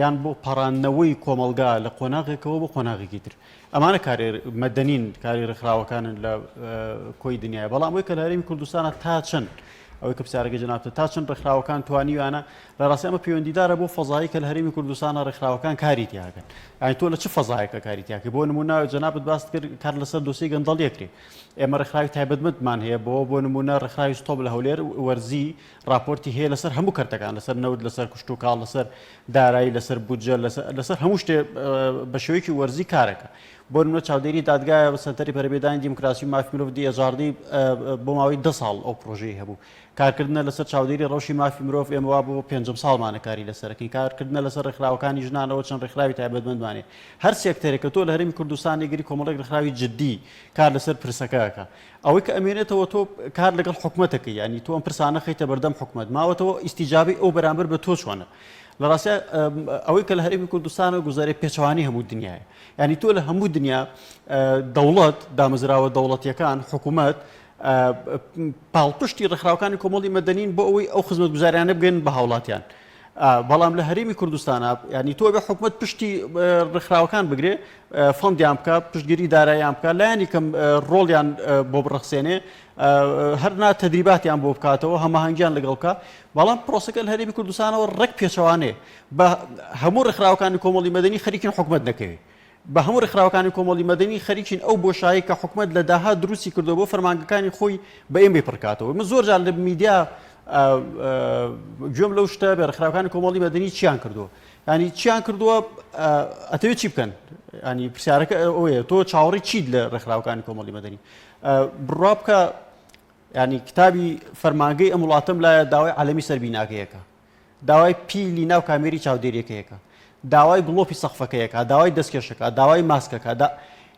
S4: یان بۆ پەڕاندنەوەی کۆمەڵگا لە قۆناغێکەوە بۆ قۆناغێکی تر ئەمانە کاری مەدەنین کاری ڕێکخراوەکانن لە کۆی دنیای بەڵام ئەوەی کە لە هەرێمی کوردستانە تا چەند. ئەوەی کە پرسیارەکەی جەنابتە تا چەند ڕێکخراوەکان توانیویانە لە ڕاستی ئەمە پەیوەندیدارە بۆ فەزایی کە لە هەرێمی کوردستانە ڕێکخراوەکان کاری تیاکەن یانی تۆ لە چ فەزایەکە کاری تیاکەی بۆ نمونە جەنابت باست کرد کار لەسەر دۆسیەی گەندەڵی ئەکرێ ئێمە ڕێکخراوی تایبەتمەندمان هەیە بۆ بۆ نمونە ڕێکخراوی ستۆپ لە هەولێر وەرزی ڕاپۆرتی هەیە لەسەر هەموو کەرتەکان لەسەر نەوت لەسەر کشتوکاڵ لەسەر دارایی لەسەر بودجە لەسەر هەموو شتێ بە شێوەیەکی وەرزی کارەکە بۆ نمونە چاودێری دادگایە سەنتەری پەرەپێدانی دیموکراسی و مافی مرۆڤ DHRD بۆ ماوەی دە ساڵ ئەو پرۆژەی هەبوو کارکردنە لەسەر چاودێری ڕەوشی مافی مرۆڤ ئێمە وا بۆ پێنجەم ساڵمانە کاری لەسەرەکەین کارکردنە لەسەر ڕێکخراوەکانی ژنانەوە چەند ڕێکخراوی تایبەتمەندمان هەیە هەر سێکتەرێک کە تۆ لە هەرێمی کوردستان یەگری کۆمەڵێک ڕێکخراوی جدی کار لەسەر پرسەکە ئەکا ئەوەی کە ئەمێنێتەوە تۆ کار لەگەڵ حکومەتەکەی یانی تۆ ئەم پرسانە خەیتە بەردەم حکومەت ماوەتەوە ئیستیجابەی ئەو بەرامبەر بە تۆ چۆنە لە ڕاستیا ئەوەی کە لە هەرێمی کوردستانەوە گوزارەی پێچەوانەی هەموو دنیایە یانی تۆ لە هەموو دنیا دەوڵەت دامەزراوە دەوڵەتیەکان حکوومەت پاڵپشتی ڕێکخراوەکانی کۆمەڵی مەدەنین بۆ ئەوەی ئەو خزمەتگوزاریانە بگەن بە هاوڵاتیان. بەڵام لە هەرێمی کوردستانە ینی تۆ بە حکومت پشتی ڕێکخراوەکان بگرێ fund یان بکە پشتگیری دارایان بکە لایەنی کەم ڕۆڵیان بۆ بڕەخسێنێ هەر نا تەدریباتیان بۆ بکاتەوە هەماهەنگیان لەگەڵ بکە بەڵام پرۆسەکە لە هەرێمی کوردستانەوە ڕێک پێچەوانەیە بە هەموو ڕێکخراوەکانی کۆمەڵی مەدەنی خەریکن حکومت نەکەوێت بە هەموو ڕێکخراوەکانی کۆمەڵی مەدەنی خەریکین ئەو بۆشایی کە حکومت لە داهات دروستی کردووە بۆ فەرمانگەکانی خۆی بە ئێمەی پڕکاتەوە من زۆر جار لە میدیا گوێم لەو شتە بێ ڕێکخراوەکانی کۆمەڵی مەدەنی چیان کردووە ینی چیان کردووە ئەتەوێت چی بکەن ینی پرسیارەکە ئەوەیە تۆ چاوەڕی چیت لە ڕێکخراوەکانی کۆمەڵی مەدەنی بڕوا بکە ینی کتابی فەرمانگەی ئەم وڵاتم لایە داوای عالمی سەر بیناکەیەکە داوای پیلی ناو کامێری چاودێریەکەیەکە داوای گڵۆپی سەقفەکەیەکە داوای دەستکێشەکە داوای ماسکەکە دا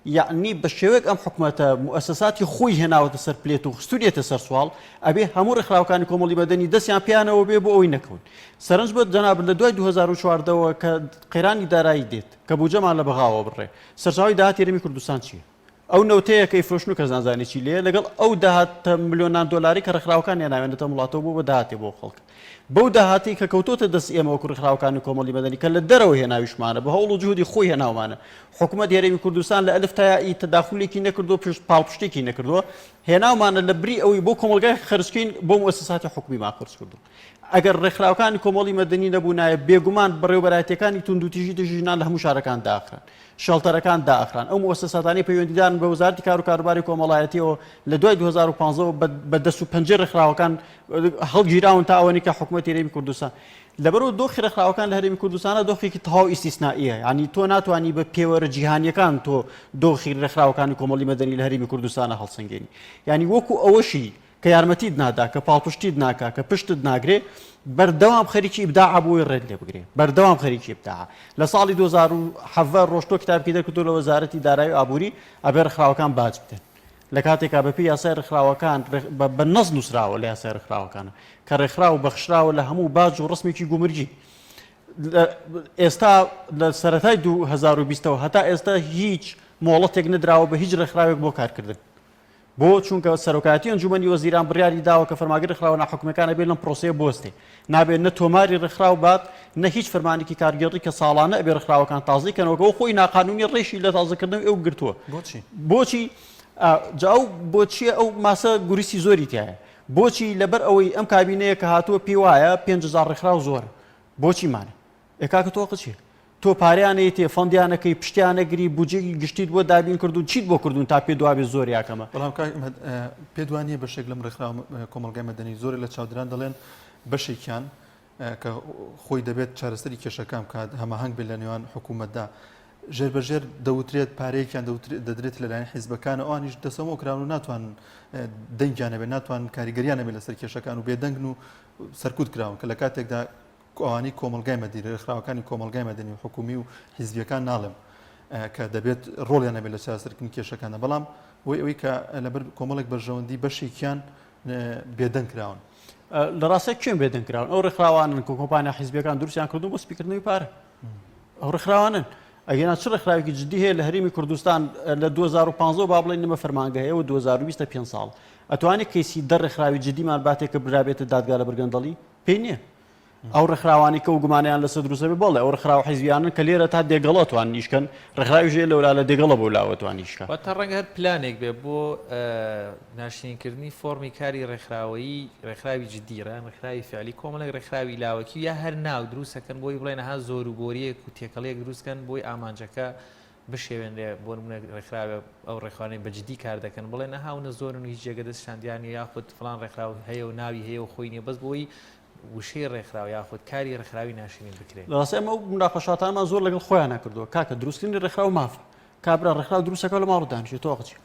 S4: یەعنی بە شێوەیەک ئەم حکومەتە موئەسەساتی خۆی هێناوەتە سەر پلێت و خستوریەتە سەر سواڵ ئەبێ هەموو ڕێکخراوەکانی کۆمەڵی مەدەنی دەستیان پێیانەوە بێ بۆ ئەوەی نەکەون سەرنج بە جەنابت لە دوای 2014 ەوە کە قەیرانی دارایی دێت کە بودجەمان لە بەغاوە بڕێ سەرچاوەی داهاتی هەرێمی کوردستان چییە؟ ئەو نەوتەیە کە ئیفرۆشن و کەس نازانێ چی لێیە لەگەڵ ئەو داهاتە ملیۆنان دۆلاری کە ڕێکخراوەکان هێناویانەتە ئەم وڵاتەوە بوو بە داهاتێ بۆ خەڵک بەو داهاتەی کە کەوتۆتە دەست ئێمە وەکو ڕێکخراوەکانی کۆمەڵی مەدەنی کە لە دەرەوە هێناویشمانە بە هەوڵ و جهودی خۆی هێناومانە حکومەت هەرێمی کوردستان لە ئەلف تا یائی تەداخولێکی نەکردووە پشت پاڵپشتێکی نەکردووە هێناومانە لە بری ئەوەی بۆ کۆمەڵگای خەرجکەین بۆ موئەسەساتی حکومیمان خەرج کردووە ئەگەر ڕێکخراوەکانی کۆمەڵی مەدەنی نەبوونایە بێگومان بەڕێوەبەرایەتیەکانی توندوتیژی دژی ژنان لە هەموو شارەکان داخران شێڵتەرەکان داخران ئەو موئەسەساتانەی پەیوەندیدارن بە وەزارەتی کار و کاروباری کۆمەڵایەتیەوە لە دوای 2015 ەوە بە دەست و پەنجەی ڕێکخراوەکان هەڵگیراون تا ئەوەنی کە حکومەتی هەرێمی کوردستان لەبەرئەوە دۆخی ڕێکخراوەکان لە هەرێمی کوردستانە دۆخێکی تەواو ئیستیسنائیە یعنی تۆ ناتوانی بە پێوەرە جیهانیەکان تۆ دۆخی ڕێکخراوەکانی کۆمەڵی مەدەنی لە هەرێمی کوردستانە هەڵسەنگێنی یعنی وەکو ئەوەشی کە یارمەتیت نادا، کە پاڵپشتیت ناکا، کە پشتت ناگرێ، بەردەوام خەریکی ئیبداعە بۆی ڕێت لێ بگرێ. بەردەوام خەریکی ئیبداعە. لە ساڵی 2017 ڕۆشتووە کتابێکی دەرکردووە لە وەزارەتی دارایی و ئابووری ئەبێ ڕێکخراوەکان باج بدەن. لە کاتێکا بەپێی یاسای ڕێکخراوەکان بە نەس نووسراوە لە یاسای ڕێکخراوەکانە کە ڕێکخراو بەخشراوە لە هەموو باج و ڕسمێکی گومرگی. ئێستا لە سەرەتای 2020 ەوە هەتا ئێستا هیچ مۆڵەتێک نەدراوە بە هیچ ڕێکخراوێک بۆ کارکردن. بۆ؟ چونکە سەرۆکایەتی ئەنجومەنی وەزیران بڕیاری داوە کە فەرمانگەی ڕێکخراوە ناحکومییەکان ئەبێ لەم پرۆسەیە بوەستێ. نابێ نە تۆماری ڕێکخراو بات، نە هیچ فەرمانێکی کارگێڕی کە ساڵانە ئەبێ ڕێکخراوەکان تازەی کەنەوە کە ئەو خۆی ناقانونیە ڕێشی لە تازەکردنەوەی ئەو گرتووە.
S1: بۆچی؟
S4: بۆچی؟ جا ئەو بۆچیە ئەو ماسە گوریسی زۆری تیایە. بۆچی؟ لەبەر ئەوەی ئەم کابینەیە کە هاتووە پێی وایە 5000 ڕێکخراو زۆرە. بۆچی مانە؟ ئێ کاکە تۆ ئەقڵ چیە؟ تۆ پارەیان ئەیتێ، fund یان ئەکەی، پشتیان ئەگری، بودجەی گشتیت بۆ دابین کردوون، چیت بۆ کردوون تا پێت وابێ زۆر یا کەمە؟
S1: بەڵام کاک ئەحمەد پێت وا نییە بەشێک لەم ڕێکخراوە کۆمەڵگای مەدەنی زۆرێک لە چاودێران دەڵێن بەشێکیان کە خۆی دەبێت چارەسەری کێشەکان بکات هەماهەنگ بێت لە نێوان حکوومەتدا ژێر بە ژێر دەوترێت پارەیەکیان دەدرێت لەلایەن حیزبەکان ئەوانیش دەسەمۆ کراون و ناتوانن دەنگیان هەبێت ناتوانن کاریگەریان هەبێت لەسەر کێشەکان و بێدەنگن و سەرکوت کراون کە لە کاتێکدا ئەوانەی کۆمەڵگای مەدەنی، رێکخراوەکانی کۆمەڵگای مەدەنی و حکوومی و حیزبییەکان ناڵێم کە دەبێت ڕۆڵیان هەبێت لە چارەسەرکردنی کێشەکاندا، بەڵام بۆی ئەوەی کە لەبەر کۆمەڵێک بەرژەوەندی بەشێکیان بێدەنگ کراون.
S4: لە ڕاستیا کێن بێدەنگ کراون؟ ئەو ڕێکخراوانەن کە کۆمپانیا حیزبییەکان دروستیان کردوون بۆ سپیکردنەوەی پارە. ئەو ڕێکخراوانەن. ئەگینا چ ڕێکخراوێکی جدی هەیە لە هەرێمی کوردستان لە 2015 با بڵێین نمە فەرمانگە هەیە و 2020 پێنج ساڵ ئەتوانێت کەیسی دە ڕێکخراوی جدیمان باتێ کە برابێتە دادگا لە بەرگەندەڵی؟ پێی نییە. ئەو ڕێکخراوانەی کە ئەو گومانەیان لەسەر دروست دەبێت، بەڵێ ئەو ڕێکخراوە حیزبیانەن کە لێرە تا دێگەڵە ئەتوانن ئیش کەن، ڕێکخراویش هەیە لەولا لە دێگەڵە بۆ لاوە ئەتوانێ ئیش کە.
S2: واتە ڕەنگە هەر پلانێک بێ بۆ ناشرینکردنی فۆڕمی کاری ڕێکخراوەیی، ڕێکخراوی جدی یان ڕێکخراوی فعلی، کۆمەڵێک ڕێکخراوی لاوەکی و یا هەر ناو دروست ئەکەن بۆی بڵێن ئەها زۆر و بۆرییەک و تێکەڵییەک دروست کەن بۆی ئامانجەکە بشێوێنرێ، بۆ نمونە ڕێکخراوێک ئەو ڕێکخراوانەی بە جدی کار دەکەن بڵێن ئەها ئەونە زۆرن و هیچ جێگە دەستیان دیار نییە یاخود فڵان ڕێکخراو هەیە و ناوی هەیە و خۆی نییە بەس بۆی وشەی ڕێکخراو یاخود کاری ڕێکخراوی ناشرین بکرێ.
S4: لە ڕاستی ئەمە ئەو مناقەشاتانەمان زۆر لەگەڵ خۆیانا کردووە کاکە دروستکردنی ڕێکخراو مافە کابرا ڕێکخراو دروستەکە لە ماڵ دانیشێ تۆ ئەقچی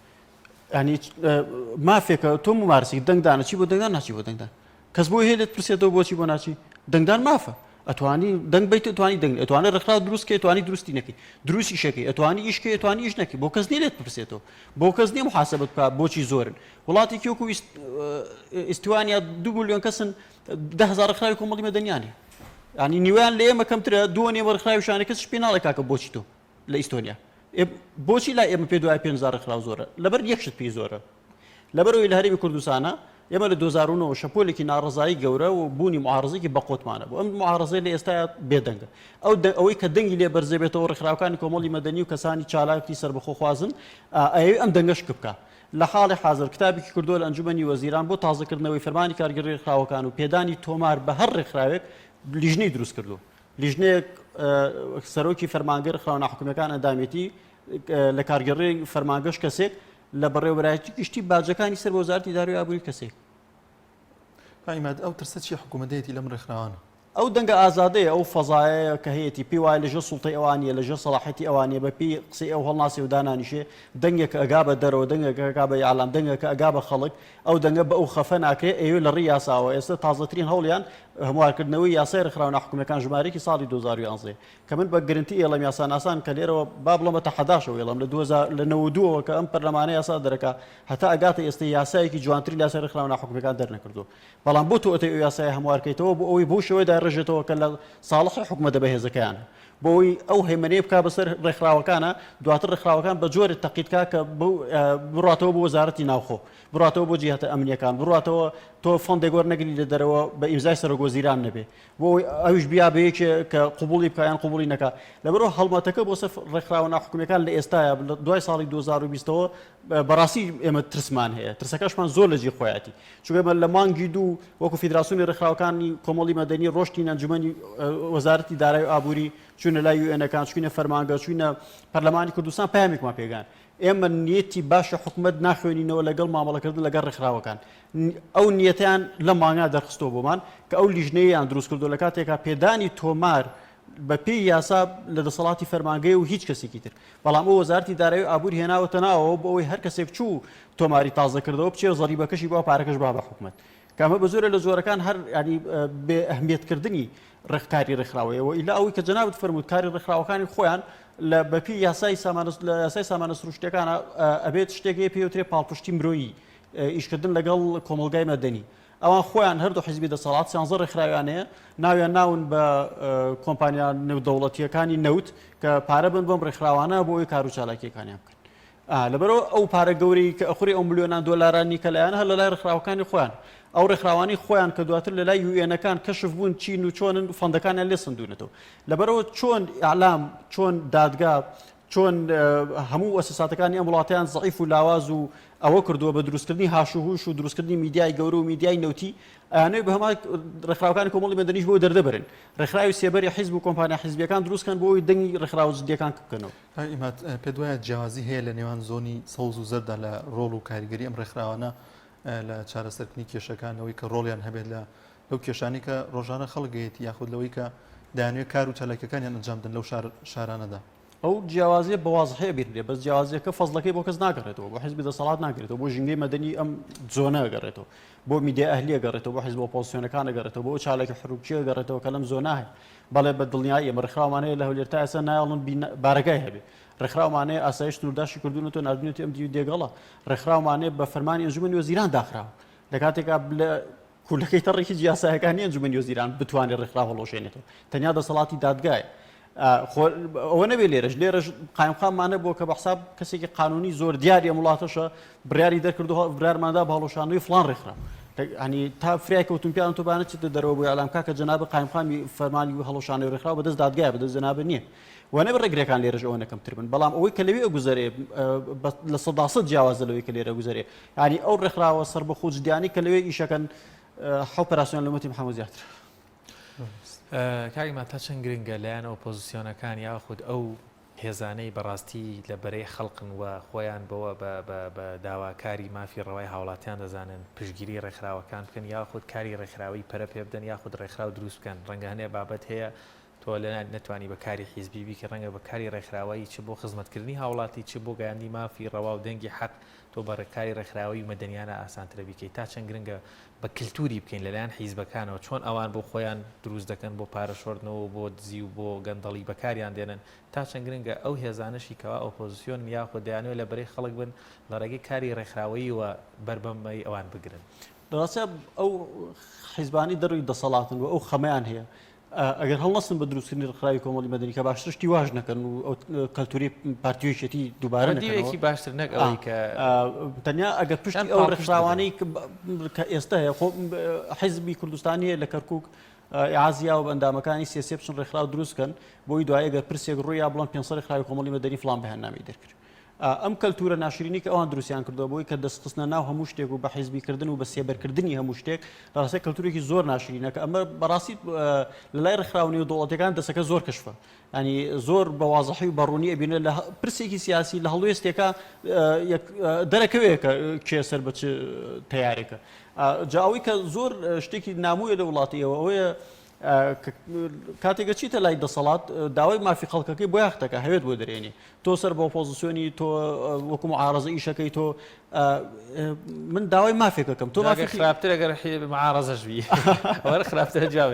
S4: ینی مافێکە تۆ ممارسی دەنگدانە چی بۆ دەنگدان ناچی بۆ دەنگدان کەس بۆی هەیە لێت پرسێتەوە بۆچی بۆ ناچی؟ دەنگدان مافە ئەتوانی دەنگ بیت ئەتوانی دەنگ ئەتوانێت ڕێکخراو دروست کەی ئەتوانی دروستی نەکەی دروستی شەکەی ئەتوانی ئیش کەی ئەتوانی ئیش نەکەی بۆ کەس نییە لێت بپرسێتەوە بۆ کەس نییە محاسبەت بکات بۆچی زۆرن وڵاتێکی وەکو ئیستوانیا دو ملیۆن کەسن 10000 ڕێکخراوی کۆمەڵی مەدەنیان هەیە ینی نیوەیان لە ئێمە کەمترە دووە نێوە ڕێکخراویشانە کەسیش پێ ناڵێ کاکە بۆچی تۆ لە ئیستۆنیا بۆچی لای ئێمە پێ دوای 5000 ڕێکخراو زۆرە لەبەر یەک شت پێی زۆرە لەبەرئەوەی لە هەرێمی کوردستانا ئێمە لە 2009 شەپۆلێکی ناڕەزایی گەورە و بوونی معارزێکی بەقوتمانە بوو ئەم معارزەی لە ئێستا بێدەنگە ئەو ئەوەی کە دەنگی لێ بەرزێ بێتەوە ڕێکخراوەکانی کۆمەڵی مەدەنی و کەسانی چالاکی سەربەخۆخوازن ئەیەوێ ئەم دەنگەش کپ بکا لە حاڵی حازر کتابێکی کردووە لە ئەنجومەنی وەزیران بۆ تازەکردنەوەی فەرمانی کارگێڕی ڕێکخراوەکان و پێدانی تۆمار بە هەر ڕێکخراوێک لیژنەی دروست کردووە لیژنەیەک سەرۆکی فەرمانگەی ڕێکخراوە ناحکومیەکان ئەندامێتی لە کارگێڕی فەرمانگەش کەسێک لە بەڕێوەبەرایەتی گشتی باجەکانی سەر بە وەزارەتی دارایی و ئابووری کەسێک.
S1: عیماد، ئەو ترسە چییە حکوومەت هەیەتی لەم ڕێکخراوانە؟
S4: ئەو دەنگە ئازادەیە، ئەو فەزایەیە کە هەیەتی، پێی وایە لەژێر سوڵتەی ئەوان نییە، لەژێر سەڵاحیەتی ئەوان نییە، بە پێی قسەی ئەو هەڵناسێ و دانانیشێ، دەنگێک کە ئەگا بە دەرەوە، دەنگێک کە ئەگا بە ئیعلام، دەنگێک کە ئەگا بە خەڵک، ئەو دەنگە بە ئەو خەفە ناکرێ، ئەیەوێ لە ڕێی یاساوە، ئێستا تازەترین هەوڵیان هەموارکردنەوەی یاسای ڕێکخراوە ناحکومییەکان ژمارەیەکی ساڵی 2011 کە من بە گرنتی ئێڵێم یاساناسان کە لێرەوە با بڵێم بە تەحەداشەوە ئێڵێم لە 2000 لە 92 ەوە کە ئەم پەرلەمانە یاسا دەرەکا هەتا ئەگاتە ئێستە یاسایەکی جوانتری لە یاسای ڕێکخراوە ناحکومیەکان دەرنەکردووە بەڵام بۆ تۆ ئەتەوێ ئەو یاسایە هەموارکەیتەوە بۆ ئەوەی بەو شێوەیە دایڕێژێتەوە کە لە ساڵحی حکومەتە بەهێزەکەیانە بۆ ئەوەی ئەو هەیمەنەیە بکا بەسەر ڕێکخراوەکانە دواتر ڕێکخراوەکان بە جۆرێک تەقید کا کە بڕاتەوە بۆ وەزارەتی ناوخۆ بڕاتەوە بۆ جیهتە ئەمنیەکان بڕاتەوە تۆ fund ێک وەرنەگری لە دەرەوە بە ئیمزای سەرۆک وەزیران نەبێ بۆ ئەوەی ئەویش بیا بە یەکێ کە قبوڵی بکا یان قبوڵی نەکا. لەبەرئەوە هەڵمەتەکە بۆ سەر ڕێکخراوە ناحکومییەکان لە ئێستایا لە دوای ساڵی 2020 ەوە بەڕاستی ئێمە ترسمان هەیە، ترسەکەشمان زۆر لە جێی خۆیەتی. چونکە ئێمە لە مانگی دوو وەکو فیدراسیۆنی ڕێکخراوەکانی کۆمەڵی مەدەنی ڕۆشتین ئەنجومەنی وەزارەتی دارایی و ئابووری، چووینە لای UN ەکان، چووینە فەرمانگە، چووینە پەرلەمانی کوردستان پەیامێکمان پێگەیاند. ئێمە نیەتی باشی حکومەت ناخوێنینەوە لەگەڵ مامەڵەکردن لەگەڵ ڕێکخراوەکان. ئەو نیەتەیان لەم مانگە دەرخستووە بۆمان کە ئەو لیژنەیەیان دروست کردووە لە کاتێکا پێدانی تۆمار بە پێی یاسا لە دەسەڵاتی فەرمانگەیە و هیچ کەسێکی تر بەڵام ئەو وەزارەتی دارایی و ئابووری هێناوەتە ناوەوە بۆ ئەوەی هەر کەسێک چوو تۆماری تازە کردەوە بچێ زەریبەکەشی بۆ پارەکەش با بە حکومەت کە ئەمە بە زۆرێ لە زۆرەکان هەر ینی بێ ئەهمیەتکردنی ڕێککاری ڕێکخراوەیە و ئیلا ئەوەی کە جەنابت فەرمووت کاری ڕێکخراوەکانی خۆیان لە بەپی یاسای سامانە لە یاسای سامانە سروشتیەکانە ئەبێت شتێک هەیە پێوترێ پاڵپشتی مرۆیی ئیشکردن لەگەڵ کۆمەڵگای مەدەنی ئەوان خۆیان هەردوو حیزبی دەسەڵات سیانزە ڕێکخراویان هەیە ناویان ناون بە کۆمپانیا نێودەوڵەتیەکانی نەوت کە پارە بن بەم ڕێکخراوانە بۆ ئەوەی کار و چالاکیەکانیان بکەن لەبەرئەوە ئەو پارە گەورەی کە ئەخورێ ئەو ملیۆنان دۆلارانی کە لایەن هەر لەلای ڕێکخراوەکانی خۆیان ئەو ڕێکخراوانی خۆیان کە دواتر لەلای UN ەکان کەشف بوون چین و چۆنن fund ەکانیان لێ سندونەتەوە لەبەرئەوە چۆن ئیعلام چۆن دادگا چۆن هەموو موئەسەساتەکانی ئەم وڵاتیان زەعیف و لاواز و ئەوە کردووە بە دروستکردنی هاشوهوش و دروستکردنی میدیای گەورە و میدیای نەوتی ئەیانەوێ بە هەمان ڕێکخراوەکانی کۆمەڵی مەدەنیش بۆ دەردەبرن ڕێکخراوی سێبەری حیزب و کۆمپانیا حیزبیەکان دروستکەن بۆ ئەوەی دەنگی ڕێکخراوە جدیەکان کپ بکەنەوە.
S1: کاک عیماد، پێت وایە جیاوازی هەیە لە نێوان زۆنی سەوز و زەرددا لە ڕۆڵ و کاریگەری ئەم ڕێکخراوانە لە چارەسەرکردنی کێشەکان، لەوەی کە ڕۆڵیان هەبێت لە لەو کێشانەی کە ڕۆژانە خەڵک هەیەتی یاخود لەوەی کە دەیانەوێت کار و چالاکیەکانیان ئەنجام بدەن لەو شارانەدا؟
S4: ئەو جیاوازیە بە وازحی ئەبینرێ، بەس جیاوازیەکە فەزڵەکەی بۆ کەس ناگەڕێتەوە، بۆ حیزبی دەسەڵات ناگرێتەوە، بۆ ژینگەی مەدەنی ئەم زۆنە ئەگەڕێتەوە، بۆ میدیا ئەهلی ئەگەڕێتەوە، بۆ حیزبە ئۆپۆزسیۆنەکان ئەگەڕێتەوە، بۆ ئەو چالاکی حروبچیە ئەگەڕێتەوە کە لەم زۆنە هەیە. بەڵێ بە دڵنیایی ئێمە ڕێکخراومان هەیە لە هەولێر تا ئێستا نایەڵن بارەگای هەبێ. ڕێکخراومان هەیە ئاسایش سنوورداشی کردوونەتەوە ناردوونیەتی ئەم دیو دێگەڵە. ڕێکخراومان هەیە بە فەرمانی ئەنجومەنی وەزیران داخراوە. لە کاتێکا لە کولەکەی تەڕی هیچ یاسایەکان نیە ئەنجومەنی وەزیران بتوانێت ڕێکخراو هەڵوەشێنێتەوە. تەنیا دەسەڵاتی دادگایە. خۆ ئەوە نەبێ لێرەش لێرەش قایمقاممان هەبووە کە بە حساب کەسێکی قانونی زۆر دیاری ئەم وڵاتەشە بڕیاری دەرکردو بڕیارماندا بە هەڵوەشاندنەوەی فڵان ڕێکخراو. ینی تا فریای کەوتون پیان تۆ بانە چیتە دەرەوە بۆ ئەلام کاکە جەناب قایمقامی فەرمانی و هەڵوشانەوەی ڕێکخراو بەدەست دادگایە بەدەست جەنابت نییە و نەبێ ڕێگرەکان لێرەش ئەوە نەکەمتر بن بەڵام ئەوەی کە لەوێ ئەگوزەرێ 100% جیاوازە لەوەی کە لێرە گوزەرێ ینی ئەو ڕێکخراوە سەربەخۆ جدیانی کە لەوێ ئیشەکەن حەو پەراسیۆن لە مەتی محەممەد زیاتر.
S2: کاک ئیمان تا چەند گرنگە لایەن ئۆپۆزیسیۆنەکان یاخود ئەو هێزانەی بەڕاستی لە بەرەی خەڵقن و خۆیان بەوە بە داواکاری مافی ڕەوای هاوڵاتیان دەزانن پشتگیری ڕێکخراوەکان بکەن یاخود کاری ڕێکخراوەیی پەرە پێ بدەن یاخود ڕێکخراو دروست بکەن ڕەنگە هەنێ بابەت هەیە تۆ نەتوانی بە کاری حیزبی بیکەی ڕەنگە بە کاری ڕێکخراوەیی چ بۆ خزمەتکردنی هاوڵاتی چ بۆ گەیاندنی مافی ڕەوا و دەنگی حەق تۆ بە کاری ڕێکخراوەیی و مەدەنیانە ئاسانترە بیکەی تا چەند گرنگە بە کلتوری بکەین لەلایەن حیزبەکانەوە چۆن ئەوان بۆ خۆیان دروست دەکەن بۆ پارە شۆردنەوە و بۆ دزی و بۆ گەندەڵی بەکاریان دێنن تا چەند گرنگە ئەو هێزانەشی کەوا ئۆپۆزسیۆنن یاخود دەیانەوێت لە بەرەی خەڵک بن لە ڕێگەی کاری ڕێکخراوەییەوە بەر بەمەی ئەوان بگرن.
S4: لەڕاستیا ئەو حیزبانەی دەرەوەی دەسەڵاتن و ئەو خەمەیان هەیە ئەگەر هەڵنەستن بە دروستکردنی ڕێکخراوی کۆمەڵی مەدەنی کە باشتر شتی واش نەکەن و ئەو کەلتوری پارتی و یەکێتی دووبارە
S2: نەکەنەوە. دیوێکی باشتر نەک ئەوەی کە
S4: تەنیا ئەگەر پشتی ئەو ڕێکخراوانەی کە ئێستا هەیە خۆ حیزبی کوردستانی هەیە لە کەرکک ئیعازی یاوە بە ئەندامەکانی سێ سێ بچن ڕێکخراو دروست کەن بۆی دوای ئەگەر پرسێک ڕوویا بڵێن 500 ڕێکخراوی کۆمەڵی مەدەنی فڵان بەیاننامەی دەرکرد. ئەم کەلتورە ناشرینی کە ئەوان دروستیان کردووە بۆی کە دەستخستنە ناو هەموو شتێک و بە حیزبیکردن و بە سێبەرکردنی هەموو شتێک لەڕاستیا کەلتورێکی زۆر ناشرینە کە ئەمە بەڕاستی لە لای ڕێکخراوە نێودەوڵەتیەکان دەسەکە زۆر کەشفە ینی زۆر بە وازحی و بەڕوونی ئەبینە لە پرسێکی سیاسی لە هەڵوێستێکە دەرەکەوێت کە کێ سەر بە چ تەیارێکە جا ئەوەی کە زۆر شتێکی نامۆیە لە وڵاتی ئێوە ئەوەیە کاتێک ئەچیتە لای دەسەڵات داوای مافی خەڵکەکەی بۆیاخ دەکا هەوێت بۆ دەرێنی تۆ سەر بە ئۆپۆزیسیۆنی تۆ وەکو معارەزە ئیشەکەی تۆ من داوای مافێکەکەم
S2: تۆ مافی خراپتر ئەگەر معارەزەش بی وەرە خراپتر جواب